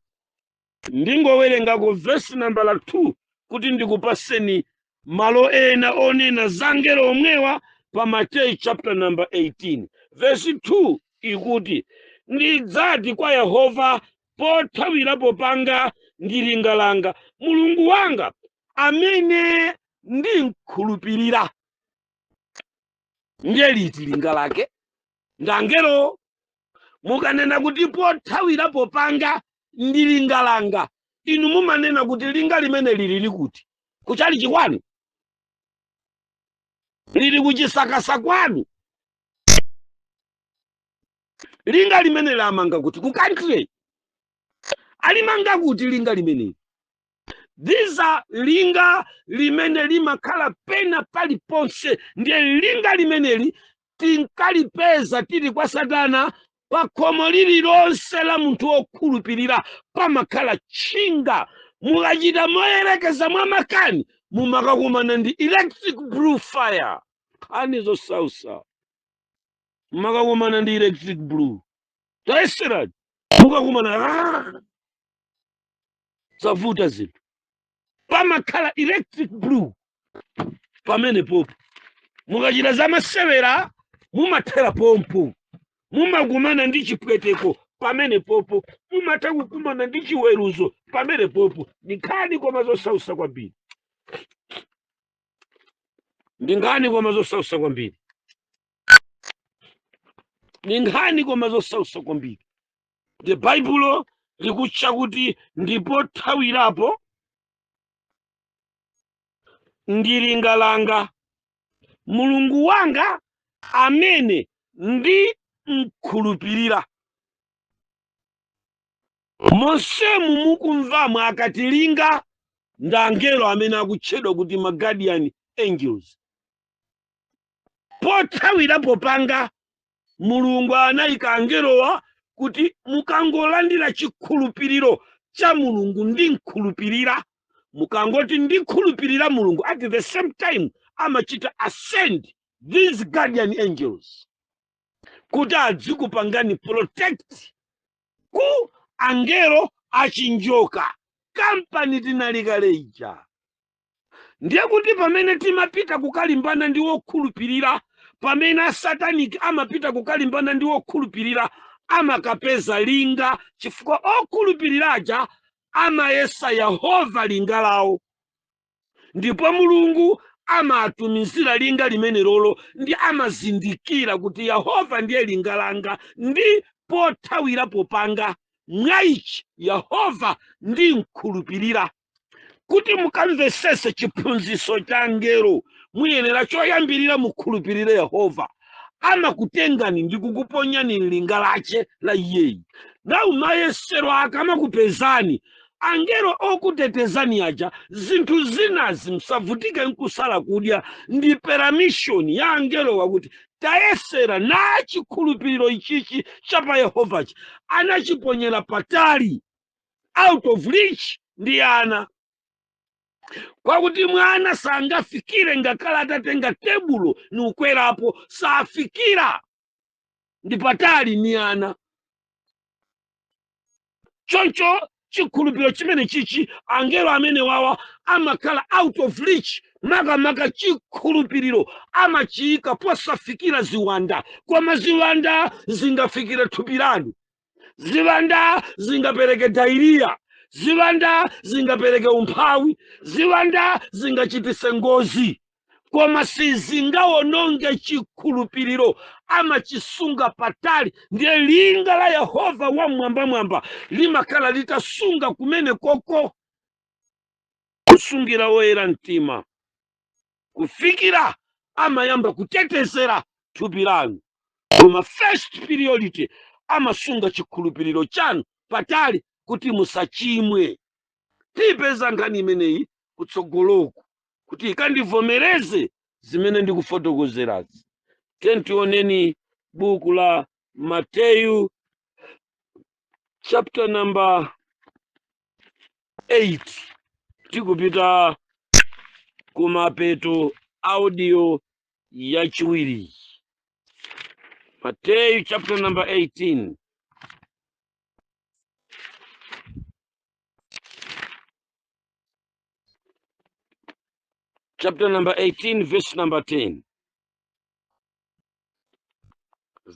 Ndingowerengako vesi nambala 2 kuti ndikupaseni malo ena onena za angelo omwewa pa Mateyu chapter number 18 verse 2. Ikuti, "Ndidzati kwa Yehova, pothawirapo panga ndi linga langa, Mulungu wanga amene ndimkhulupirira." Ndiye liti linga lake? Ndi angelo. Mukanena kuti pothawirapo panga ndi linga langa, inu mumanena kuti linga limene lili likuti? Kuchali chikwanu? Lili kuchisakasa kwanu? Linga limene lamanga kuti? Ku country alimanga kuti linga limeneli? These are linga limene limakhala pena paliponse. Ndiye linga limeneli tinkalipeza tili kwa Satana. Pa khomo lililonse la munthu wokhulupirira pamakhala tchinga. Mukachita moyerekeza mwa makani, mumakakumana ndi electric blue fire. Nkhani zosausa, mumakakumana ndi electric blue. Tayeserani, mukakumana zavuta zinthu. Pamakhala electric blue pamene popo. Mukachita zamasewera, mumathera pompo. Mumakumana ndi chipweteko pamene popo. Mumatha kukumana ndi chiweruzo pamene popo. Ndi nkhani koma zosausa kwambiri, ndi nkhani koma zosausa kwambiri, ndi nkhani koma zosausa kwambiri. Ndi Baibulo likutcha kuti ndipo thawirapo ndi linga langa, Mulungu wanga amene ndi mkhulupirira. Monsemu mukumvamo akati linga ndi angelo amene akutchedwa kuti ma guardian angels. Pothawirapo panga, Mulungu anayika angelowa kuti mukangolandira chikhulupiriro cha Mulungu, ndi mkhulupirira, mukangoti ndikhulupirira Mulungu, at the same time amachita ascend these guardian angels kuti adzikupangani protect ku angelo achinjoka. Kampani tinali kale ija. Ndiye kuti pamene timapita kukalimbana ndi wokhulupirira, pamene asataniki amapita kukalimbana ndi wokhulupirira, amakapeza linga, chifukwa okhulupiriraja amayesa Yehova linga lawo, ndipo Mulungu amatumizira linga limene lolo ndi amazindikira kuti Yehova ndiye linga langa ndi pothawirapo panga, mwaichi Yehova ndi mkhulupirira. Kuti mukamvesese chiphunzitso cha angelo, muyenera choyambirira mukhulupirire Yehova. Amakutengani ndi kukuponyani mlinga lache la iyeyi. Nawu mayesero akamakupezani, angelo okutetezani aja, zinthu zinazi msavutike nkusala kudya. Ndi permission ya angelo wakuti tayesera na chikhulupiriro ichichi cha pa Yehovachi, anachiponyera patali, out of reach ndi ana, kwakuti mwana sangafikire. Ngakhale atatenga tebulo nikukwerapo, safikira, ndi patali ni ana. Choncho chikhulupiriro chimene chichi, angelo amene wawa amakhala out of reach. Makamaka chikhulupiriro amachiyika posafikira ziwanda. Koma ziwanda zingafikire thupi lanu, ziwanda zingapereke diarrhoea, ziwanda zingapereke umphawi, ziwanda zingachitise ngozi, koma sizingawononge chikhulupiriro. Amachisunga patali. Ndiye linga la Yehova wamwambamwamba limakhala litasunga kumene koko. Kusungira woyera mtima kufikira amayamba kutetezera thupi lanu, koma first priority amasunga chikhulupiriro chanu patali kuti musachimwe. Tiyipeza nkhani imeneyi kutsogoloku kuti ikandivomereze zimene ndikufotokozerazi. Tioneni buku la Mateyu chapter number 8. Tikupita kumapeto audio yachiwiri. Mateyu chapter number 18, chapter number 18, verse number 10.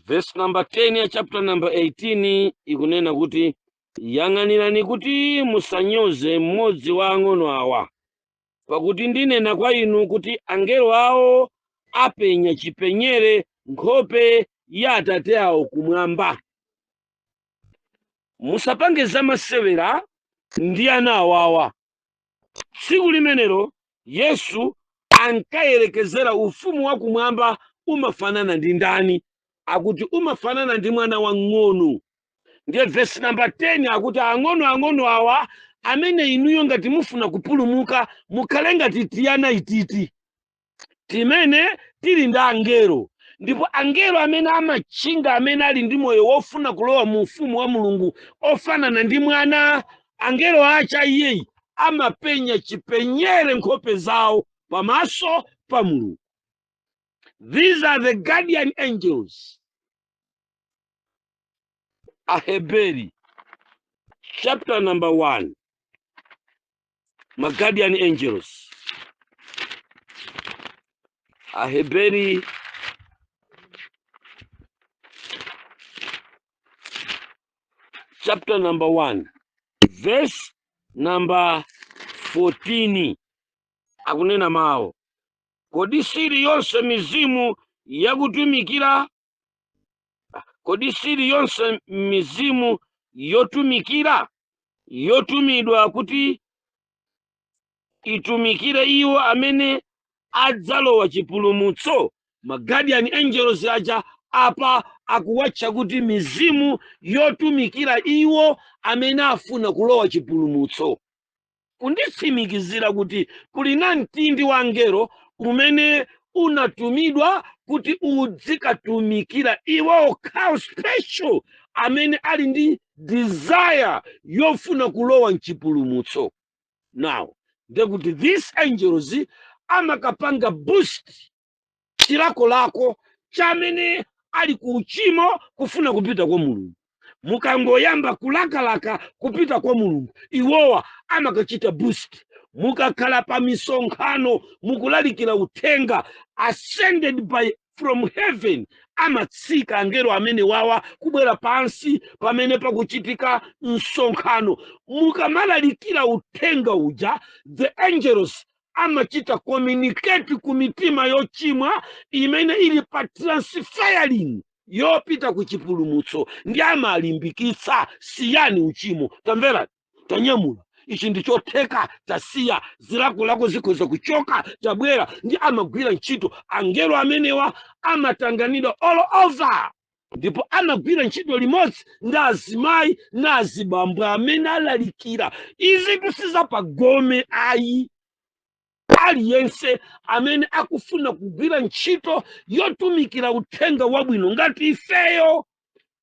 Verse number 10 ya chapter number 18 ikunena kuti, "Yang'anirani kuti musanyoze mmodzi wa ang'ono awa, pakuti ndinena kwa inu kuti angelo awo apenya chipenyere nkhope ya Atate awo kumwamba." Musapange zamasewera ndi ana awawa. Tsiku limenelo Yesu ankayerekezera ufumu wakumwamba umafanana ndi ndani. Akuti umafanana ndi mwana wang'ono. Ndiye verse number 10 akuti ang'ono ang'ono awa amene inuyo ngati mufuna kupulumuka mukhale ngati tiyana ititi timene tili ndi angelo. Ndipo angelo amene amatchinga amene ali ndi moyo wofuna kulowa mu ufumu wa Mulungu ofanana ndi mwana, angelo acha iyeyi amapenya chipenyere nkhope zawo pamaso pa Mulungu. These are the guardian angels. Aheberi chapter number 1, ma guardian angels. Aheberi chapter number 1, verse number 14 akunena mawu, "Kodi sili yonse mizimu yakutumikira, kodi sili yonse mizimu yotumikira, yotumidwa kuti itumikire iwo amene adzalowa chipulumutso?" Ma guardian angels aja apa akuwatcha kuti mizimu yotumikira iwo amene afuna kulowa chipulumutso, kunditsimikizira kuti kuli na mtindi wa angelo umene unatumidwa kuti udzikatumikira iwo okhawo special amene ali ndi desire yofuna kulowa mchipulumutso. Now, ndekuti these angels amakapanga boost chilakolako cha amene ali ku uchimo kufuna kupita kwa Mulungu. Mukangoyamba kulakalaka kupita kwa Mulungu, iwowa amakachita boost. Mukakhala pa misonkhano mukulalikira uthenga, ascended by from heaven, amatsika angelo amene wawa kubwera pansi pamene pakuchitika msonkhano. Mukamalalikira uthenga uja, the angels amachita communicate ku mitima yochimwa imene ili pa transferring yopita ku chipulumutso, ndi amalimbikitsa, "Siyani uchimo, tamvera, tanyamula, ichi ndi chotheka, tasiya, zilakolako zikhoza kuchoka, tabwera." Ndi amagwira ntchito. Angelo amenewa amatanganidwa all over, ndipo amagwira ntchito limodzi ndi azimayi na azibambo amene alalikira. Izi tusizapagome ayi. Aliyense amene akufuna kugwira ntchito yotumikira uthenga wabwino ngati ifeyo,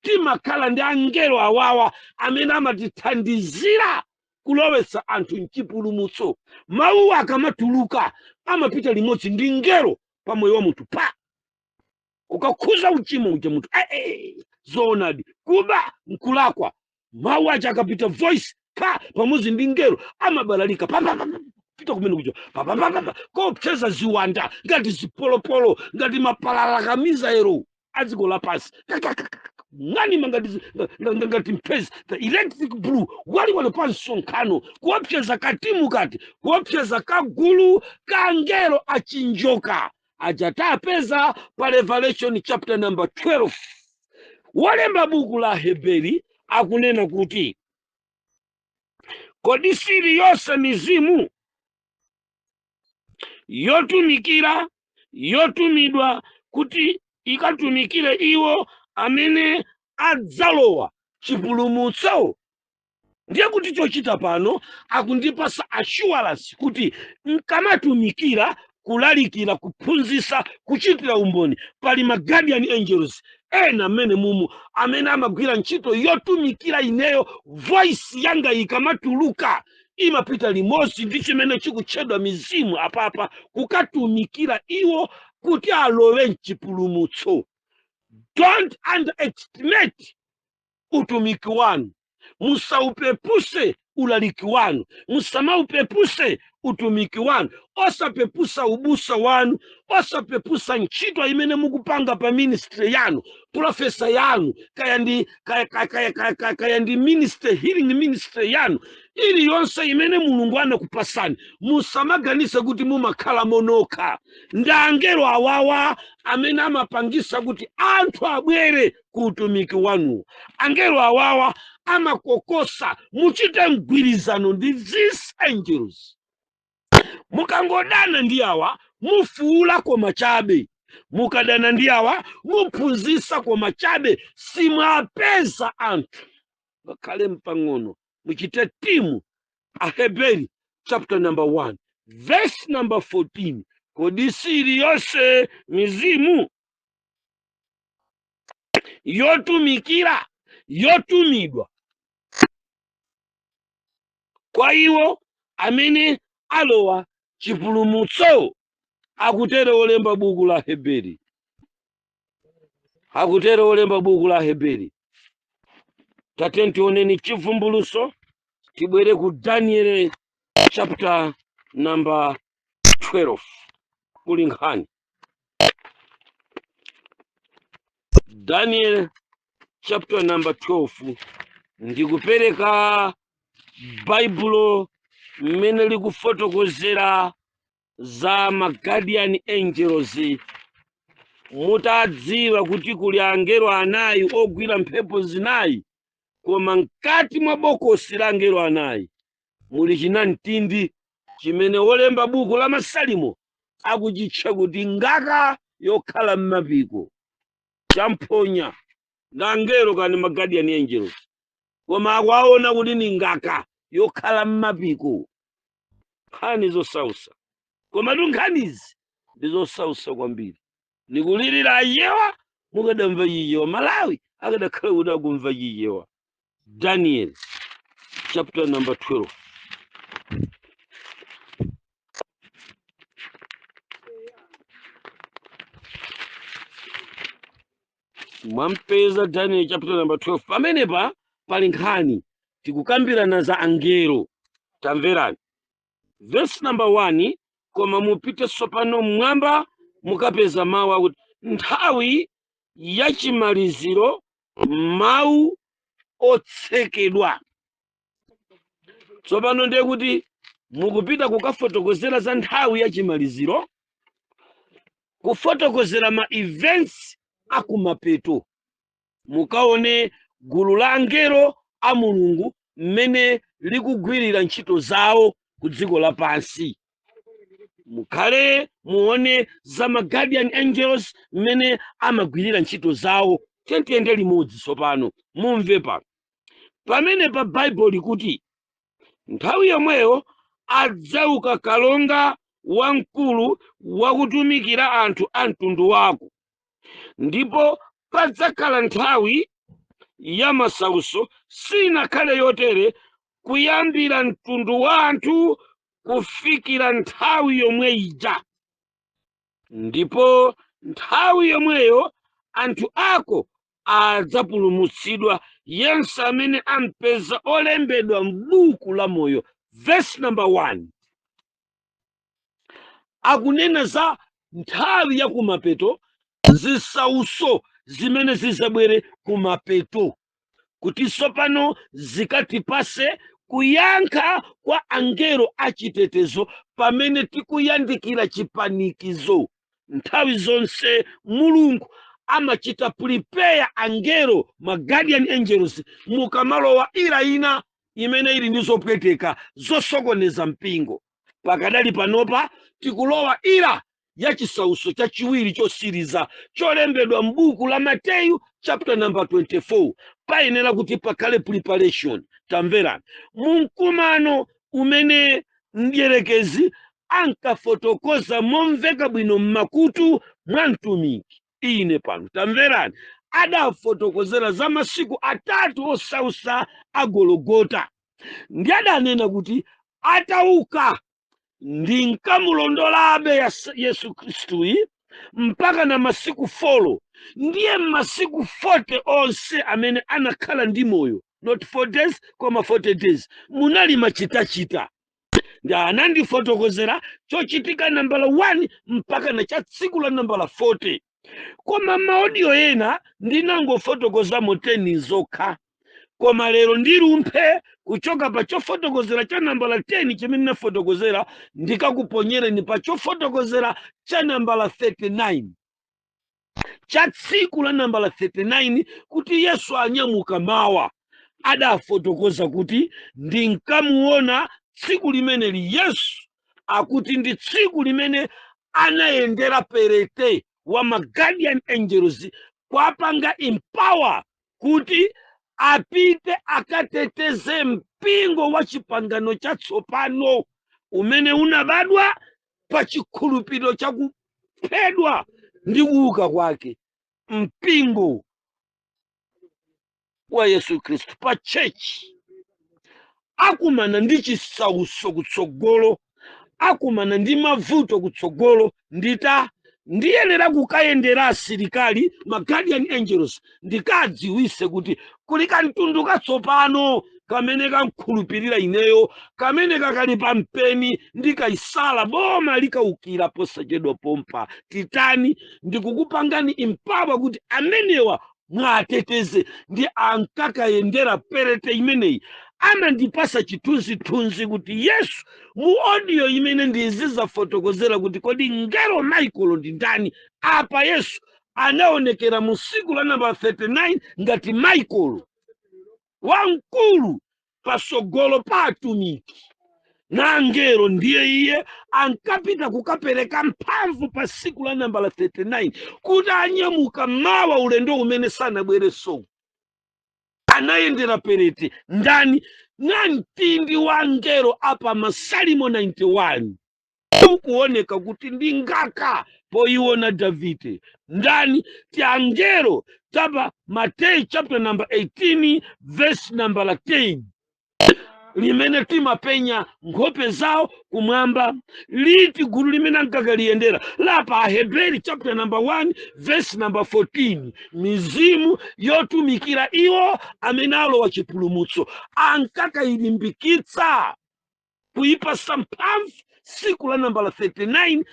timakhala ndi angelo awawa amene amatithandizira kulowetsa anthu mchipulumutso. Mawuwa akamatuluka amapita limodzi ndi ngelo pa moyo wa munthu, pa ukakhuza uchimo uja munthu, zoonadi, kuba nkulakwa. Mawu aja akapita, voice pa pamodzi ndi ngelo, amabalalika pa pa pa pa, pita kumene kuja pa pa pa pa pa, kopseza ziwanda ngati zipolopolo, ngati mapalalakamizaero a dziko lapansi, ng'anima ngati ngati mphezi, the electric blue waliwali pa msonkhano, kuopseza katimu kati, kuopseza kagulu ka angelo achinjoka aja tapeza pa Revelation chapter number 12. Wolemba buku la Heberi akunena kuti, "Kodi sili yonse mizimu Yotumikira, yotumidwa kuti ikatumikire iwo amene adzalowa chipulumutso. Ndiye kuti chochita pano akundipasa assurance kuti nkamatumikira, kulalikira, kuphunzitsa, kuchitira umboni, pali ma guardian angels ena mmene mumu amene amagwira ntchito yotumikira ineyo. Voice yanga ikamatuluka imapita limodzi ndi chimene chikutchedwa mizimu apapa kukatumikira iwo kuti alowe mchipulumutso. Don't underestimate utumiki wanu, musaupepuse ulaliki wanu, musamaupepuse utumiki wanu, osapepusa ubusa wanu, osapepusa ntchito imene mukupanga pa ministry yanu, prophecy yanu, kaya ndi kaya, kaya, kaya, kaya, kaya, kaya ndi ministry, healing ministry yanu iliyonse imene Mulungu anakupasani. Musamaganize kuti mumakhala monokha. Ndi angelo awawa amene amapangisa kuti anthu abwere ku utumiki wanuwo. Angelo awawa amakokosa, muchite mgwirizano ndi these angels. Mukangodana ndi awa, mufuula koma chabe. Mukadana ndi awa, muphunzitsa koma chabe, simwapeza anthu ngakhale mpang'ono. Muchite timu. Aheberi chapter number 1 verse number 14: kodi sili yonse mizimu yotumikira, yotumidwa kwa iwo amene alowa chipulumutso? Akutero olemba buku la Heberi, akutero olemba buku la Heberi. Tate, tioneni Chivumbuluso, tibwere ku Daniel chapter number 12, kuli nkhani. Daniel chapter number 12, ndikupereka Baibulo mmene likufotokozera za ma guardian angels. Mutadziwa kuti kuli angelo anayi ogwira mphepo zinayi, koma mkati mwa bokosi la angelo anayi muli chinamtindi chimene wolemba buku la Masalimo akuchitcha kuti ngaka yokhala m'mapiko, champhonya ndi angelo kani ma guardian angels, koma akuwaona kuti ni ngaka yokhala m'mapiko. Nkhani zosausa, komatu nkhanizi ndi zosausa kwambiri. Nikulirira Achewa, mukadamva Chichewa, Malawi akadakhala kuti akumva Chichewa. Daniel chapter number 12. Mwampeza Daniel chapter number 12? Pamenepa pali nkhani, tikukambirana za angelo. Tamverani verse number 1: koma mupite tsopano mmwamba, mukapeza mawu akuti nthawi yachimaliziro, mawu otsekedwa. Tsopano ndiye kuti mukupita kukafotokozera za nthawi yachimaliziro, kufotokozera ma events akumapeto. Mukaone gulu la angelo a Mulungu mmene likugwirira ntchito zawo ku dziko lapansi. Mukhale muone za ma guardian angels mmene amagwirira ntchito zawo. Tiyende limodzi tsopano, mumve pano pamene pa Baibulo likuti nthawi yomweyo adzauka kalonga wamkulu wakutumikira anthu a mtundu wako, ndipo padzakhala nthawi ya masauso sinakhale yotere kuyambira mtundu wa anthu kufikira nthawi yomwe ija. Ndipo nthawi yomweyo anthu ako adzapulumutsidwa, yense amene ampeza olembedwa m'buku la moyo. Verse number 1 akunena za nthawi ya kumapeto, zisauso zimene zizabwere kumapeto, kuti tsopano zikatipase kuyankha kwa angelo achitetezo pamene tikuyandikira chipanikizo. Nthawi zonse Mulungu amachita prepare angelo, ma guardian angels, mukamalowa era ina imene ili ndi zopweteka zosokoneza mpingo. Pakadali panopa Tikulowa era ya chisautso chachiwiri chosiriza cholembedwa m'buku la Mateyu chapter number 24. Payenera kuti pakhale preparation. Tamverani, mumkumano umene mdierekezi ankafotokoza momveka bwino mmakutu mwa mtumiki ine pano, tamverani, adafotokozera za masiku 3 osausa a Gologota, ndi adanena kuti atauka ndinkamulondolabe Yesu Khristuyi mpaka na masiku 4. Ndiye masiku 40 onse amene anakhala ndi moyo, not 4 days koma 40 days, munali machitachita. Ndi anandifotokozera chochitika nambala 1 mpaka na cha tsiku la nambala 40, koma ma audio ena ndinangofotokozamo 10 zokha. Koma lero ndilumphe kuchoka pa chofotokozera cha nambala 10 chimene nafotokozera, ndikakuponyereni pa chofotokozera cha nambala 39, cha tsiku la nambala 39, kuti Yesu anyamuka mawa. Adafotokoza kuti ndinkamuona tsiku limeneli Yesu, akuti ndi tsiku limene anayendera perete wa ma guardian angels kwapanga empower kuti apite akateteze mpingo wa chipangano chatsopano umene unabadwa pa chikhulupiriro chakuphedwa ndi kuuka kwake, mpingo wa Yesu Khristu. Pa church akumana ndi chisautso kutsogolo, akumana ndi mavuto kutsogolo. Ndita ndiyenera kukayendera asilikali, ma guardian angels, ndikadziwise kuti kuli kamtundu katsopano kamene kankhulupirira ineyo, kamene kakali pa mpeni ndi Kaisala. Boma likaukira posachedwa pompa. Titani? Ndikukupangani empower kuti amenewa mwateteze. Ndi ankakayendera perete imeneyi. Amandipasa chithunzithunzi kuti Yesu mu audio imene ndizizafotokozera kuti kodi ngelo Michael ndi ndani. Apa Yesu anaonekera mu tsiku la namba 39 ngati Michael wamkulu pasogolo pa atumiki na angelo. Ndiye iye ankapita kukapereka mphamvu pa tsiku la nambala 39 kuti anyamuka mawa ulendo umene sanabwereso. Anayendera perete ndani? Na mtindi wa angelo. Apa Masalimo 91 ukuoneka kuti ndi ngaka poiona Davide ndani? Ti angelo tapa Mateyu chapter number 18 verse number 10, limene timapenya nkhope zawo kumwamba. Liti gulu limene ankakaliyendera? Lapa Aheberi chapter number 1 verse number 14, mizimu yotumikira iwo amene alowa chipulumutso. Ankakayilimbikitsa kuyipasa mphamvu tsiku la nambala 39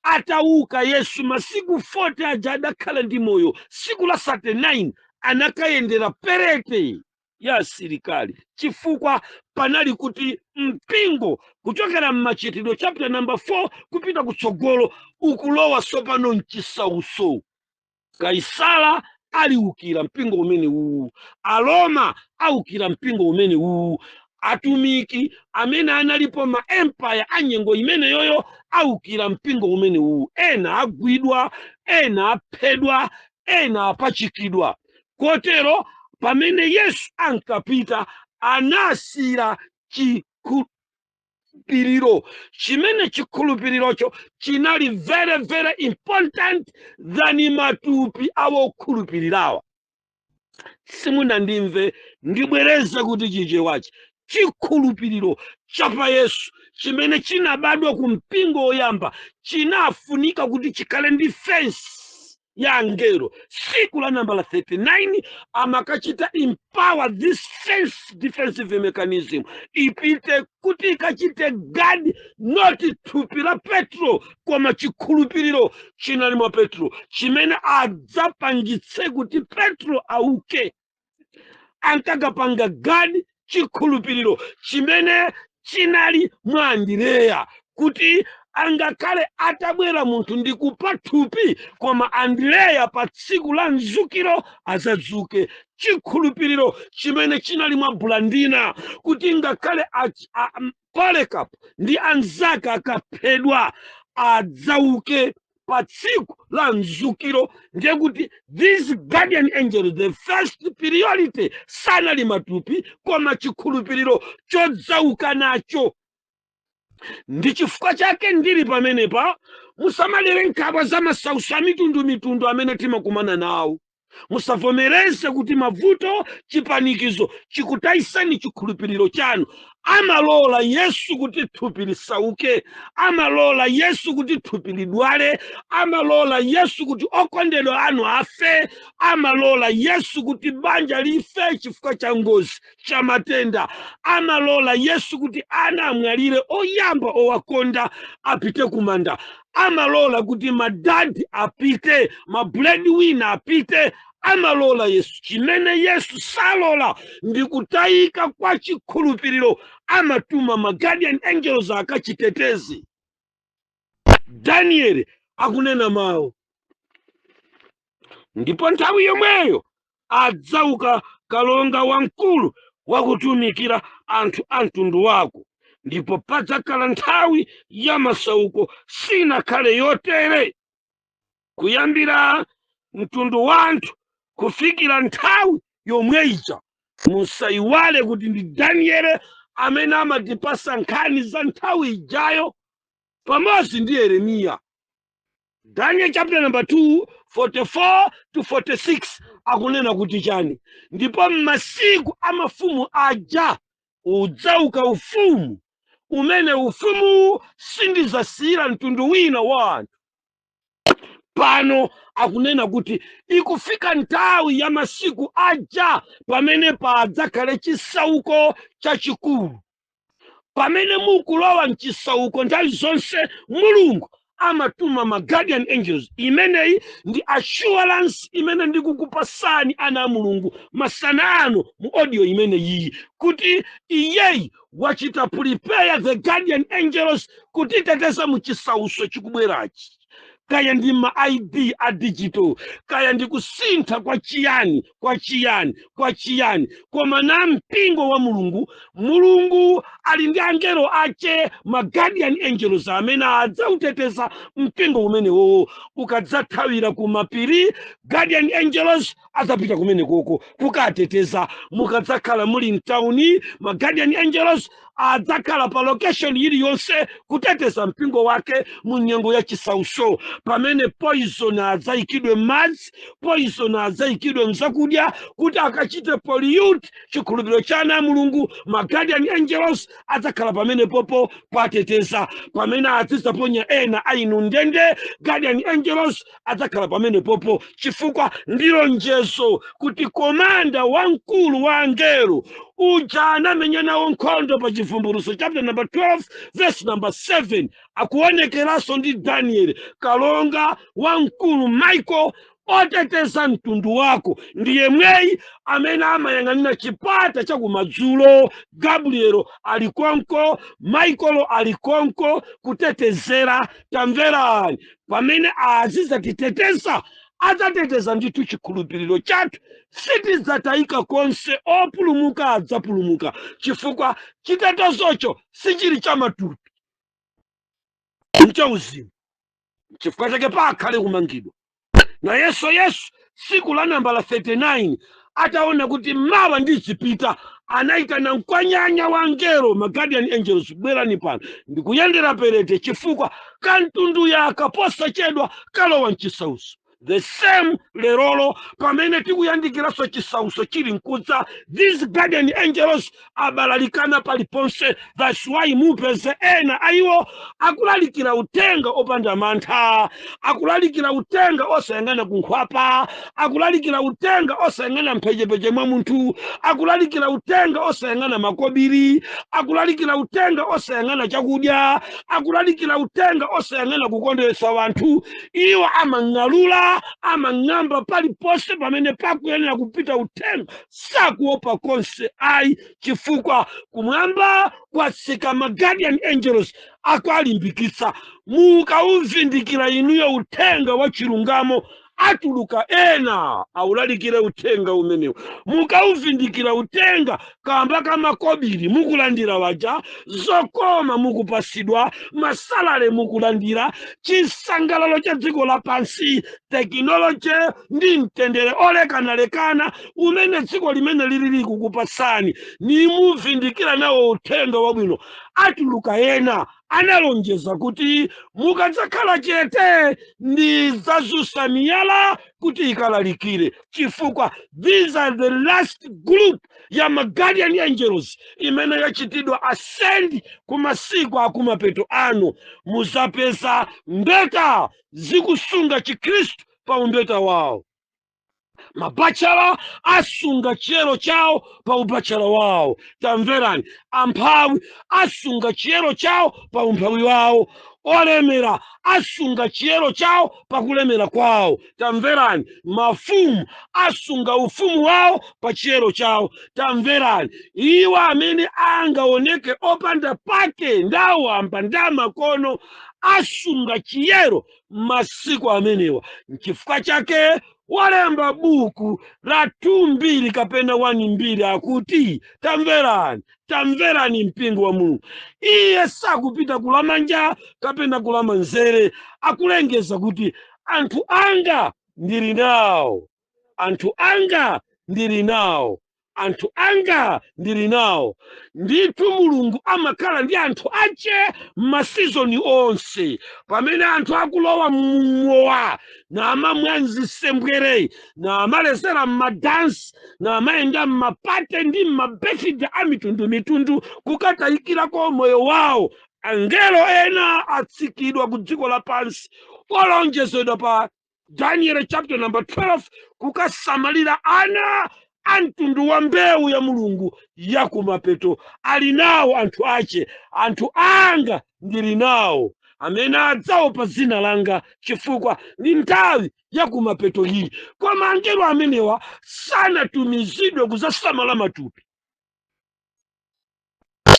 atauka Yesu. Masiku 40 aja adakhala ndi moyo, tsiku la 39 anakayendera perete ya asilikali, chifukwa panali kuti mpingo kuchokera m'Machitidwe chapter number 4 kupita kutsogolo ukulowa sopano mchisauso. Kaisala aliukira mpingo umene uwu, Aroma aukira mpingo umene uwu, atumiki amene analipo ma empire anyengo imeneyoyo aukira mpingo umene uwu. Ena agwidwa, ena aphedwa, ena apachikidwa. Kotero pamene Yesu ankapita anasira chikhulupiriro chimene chikhulupirirocho chinali very very important than matupi awokhulupirirawa. Simunandimve, ndibwereze kuti Chichewachi, chikhulupiriro chapa Yesu chimene chinabadwa ku mpingo woyamba chinafunika kuti chikhale ndi fence ya angelo. Tsiku la nambala 39 amakachita empower this fence, defensive mechanism, ipite kuti ikachite guard not thupi la Petro koma chikhulupiriro chinali mwa Petro chimene adzapangitse kuti Petro auke. Ankakapanga guard chikhulupiriro chimene chinali mwa Andireya kuti angakhale atabwera munthu ndi kupa thupi, koma Andireya pa tsiku la mzukiro azadzuke. Chikhulupiriro chimene chinali mwa Bulandina kuti ngakhale Polycarp ndi anzake akaphedwa, Adzauke pa tsiku la mzukiro. Ndiye kuti these guardian angels, the first priority sanali matupi, koma chikhulupiriro chodzauka nacho. Ndi chifukwa chake ndili pamenepa. Musamalire nkhawa za masautso a mitundumitundu amene timakumana nawo. Musavomereze kuti mavuto, chipanikizo chikutayisani chikhulupiriro chanu. Amalola Yesu kuti thupi lisauke, amalola Yesu kuti thupi lidwale, amalola Yesu kuti okondedwa anu afe, amalola Yesu kuti banja life chifukwa cha ngozi, cha matenda, amalola Yesu kuti ana amwalire, oyamba owakonda apite kumanda, amalola kuti madadi apite, mabreadwinner apite, amalola Yesu. Chimene Yesu salola ndi kutayika kwa chikhulupiriro. Amatuma ma guardian angels akachiteteze. Danieli akunena mawu, "Ndipo nthawi yomweyo adzauka kalonga wamkulu wakutumikira anthu a mtundu wako, ndipo padzakhala nthawi ya masauko sinakhale yotere kuyambira mtundu wa anthu kufikira nthawi yomwe ija." Musayiwale kuti ndi Daniele amene amatipasa nkhani za nthawi ijayo pamodzi ndi Yeremiya. Daniel chapter number 2, 44 to 46 akunena kuti chani? "Ndipo m'masiku a mafumu aja udzauka ufumu umene ufumuwu sindidzasiyira mtundu wina wa anthu." Pano akunena kuti ikufika nthawi ya masiku aja pamene padzakhale chisauko chachikulu. Pamene mukulowa mchisauko, nthawi zonse Mulungu amatuma ma guardian angels. Imeneyi ndi assurance imene ndikukupasani, ana a Mulungu, masana ano mu audio imene iyi, kuti iyeyi wachita prepare the guardian angels kutiteteza mu chisauso chikubwerachi. Kaya ndi ma ID a digital, kaya ndi kusintha kwa chiyani, kwa chiyani, kwa chiyani, koma na mpingo wa Mulungu, Mulungu ali ndi angelo ache, ma guardian angels, amene adzauteteza mpingo umenewowo. Ukadzathawira ku mapiri, guardian angels adzapita kumene koko kukateteza. Mukadzakhala muli mtawuni, ma guardian angels adzakhala pa location iliyonse kuteteza mpingo wake mu nyengo ya chisauso. Pamene poison adzayikidwe m'madzi, poison adzayikidwe mzakudya kuti akachite pollute chikhulupiriro cha ana a Mulungu, ma guardian angels adzakhala pamene popo kuateteza. Pamene azidzaponya ena ainu ndende, guardian angels adzakhala pamene popo, chifukwa ndi lonjezo kuti commander wamkulu wa angelo uja anamenya nawo nkhondo pa Chivumbulutso chapter number 12 verse number 7 akuonekeranso ndi Daniel, kalonga wamkulu Michael oteteza mtundu wako, ndi yemweyi amene amayang'anira chipata chakumadzulo. Gabrielo ali konko, Michael ali konko kutetezera. Tamverani, pamene azidzatiteteza, adzateteza ndithu chikhulupiriro chathu. Sitidzatayika konse. Opulumuka adzapulumuka, chifukwa chitetezocho sichili cha matupi, nchauzimu. Chifukwa chake pakhale kumangidwa nayenso Yesu tsiku la nambala 39, ataona kuti mawa ndizipita, anayitana mkwanyanya wa angelo, ma guardian angels, "Bwerani pano, ndikuyendera perete, chifukwa kamtundu yaka posachedwa kalowa mchisauso." The same lerolo, pamene tikuyandikiranso chisauso chili nkudza, these guardian angels abalalikana paliponse. That's why mupeze ena aiwo akulalikira utenga opanda mantha, akulalikira utenga osayang'ana kunkhwapa, akulalikira utenga osayang'ana mphechepeche mwa munthu, akulalikira utenga osayang'ana makobiri, akulalikira utenga osayang'ana chakudya, akulalikira utenga osayang'ana kukondweretsa wanthu. Iwo amang'alula, amang'amba paliponse pamene pakuyenera kupita uthenga, sakuopa konse ayi, chifukwa kumwamba kwatsika ma guardian angels akualimbikitsa. Mukauvindikira inuyo uthenga wa chilungamo, Atuluka ena awulalikire uthenga umenewu. Mukauvindikira uthenga kamba kamakobiri mukulandira waja, zokoma mukupasidwa, ma salary mukulandira, chisangalalo cha dziko lapansi, technology ndi mtendere olekanalekana umene dziko limene lili likukupasani, nimuvindikira nawo uthenga wabwino, atuluka ena. Analonjeza kuti mukadzakhala chete, ndidzazusa miyala kuti ikalalikire, chifukwa these are the last group ya ma guardian angels imene yachitidwa ascend ku masiku akumapeto ano. Muzapeza mbeta zikusunga Chikhristu pa umbeta wawo, mabachelor asunga chiyero chawo pa ubachelor wawo. Tamverani, amphawi asunga chiyero chawo pa umphawi wawo, olemera asunga chiyero chawo pa kulemera kwawo. Tamverani, mafumu asunga ufumu wawo pa chiyero chawo. Tamverani, iwo amene angaoneke opanda pake ndawamba ndamakono asunga chiyero masiku amenewa. Nchifukwa chake walemba buku la 2 Mbiri kapena 1 Mbiri akuti, tamverani, tamverani mpingo wa Mulungu, iye sakupita kulamanja kapena kulamanzere, akulengeza kuti anthu anga ndili nawo, anthu anga ndili nawo, anthu anga ndili nawo. Ndithu Mulungu amakhala ndi anthu ache ma season onse. Pamene anthu akulowa mmowa, namamwa mzisembwere, namalezera mmadansi, namayenda mma party ndi mma birthday a mitundumitundu kukatayikirako moyo wawo, angelo ena atsikidwa ku dziko lapansi olonjezedwa pa Daniel chapter number 12 kukasamalira ana a mtundu wa mbewu ya Mulungu yakumapeto. Ali nawo anthu ache, anthu anga ndili nawo amene adzaopa dzina langa, chifukwa ndi nthawi yakumapeto iyi. Koma angelo amenewa sanatumizidwe kuzasamala matupi.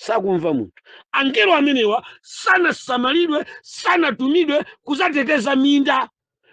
Sakumva munthu. Angelo amenewa sanasamalidwe, sanatumidwe kuzateteza minda,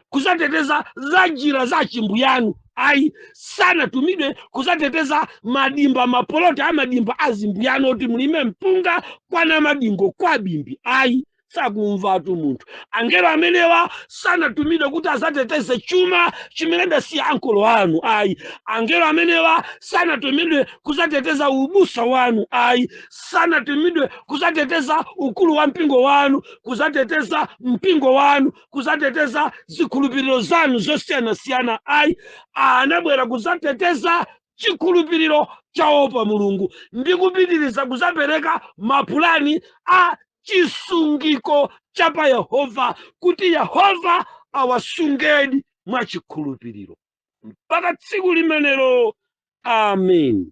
kuzateteza za njira za chimbuyanu, ayi. Sanatumidwe kuzateteza madimba, mapoloti amadimba azimbuyanu oti mulime mpunga kwana madingo kwa bimbi, ayi. Sakumvatu munthu. Angelo amenewa sanatumidwe kuti azateteze chuma chimene adasiya ankolo anu, ayi. Angelo amenewa sanatumidwe kuzateteza ubusa wanu, ayi. Sanatumidwe kuzateteza ukulu wa mpingo wanu, kuzateteza mpingo wanu, kuzateteza zikhulupiriro zanu zosiyanasiyana, ayi. Anabwera kuzateteza chikhulupiriro chaopa Mulungu ndi kupitiriza kuzapereka mapulani a chisungiko cha pa Yehova, kuti Yehova awasungedi mwa chikhulupiriro mpaka tsiku limenelo. Amen.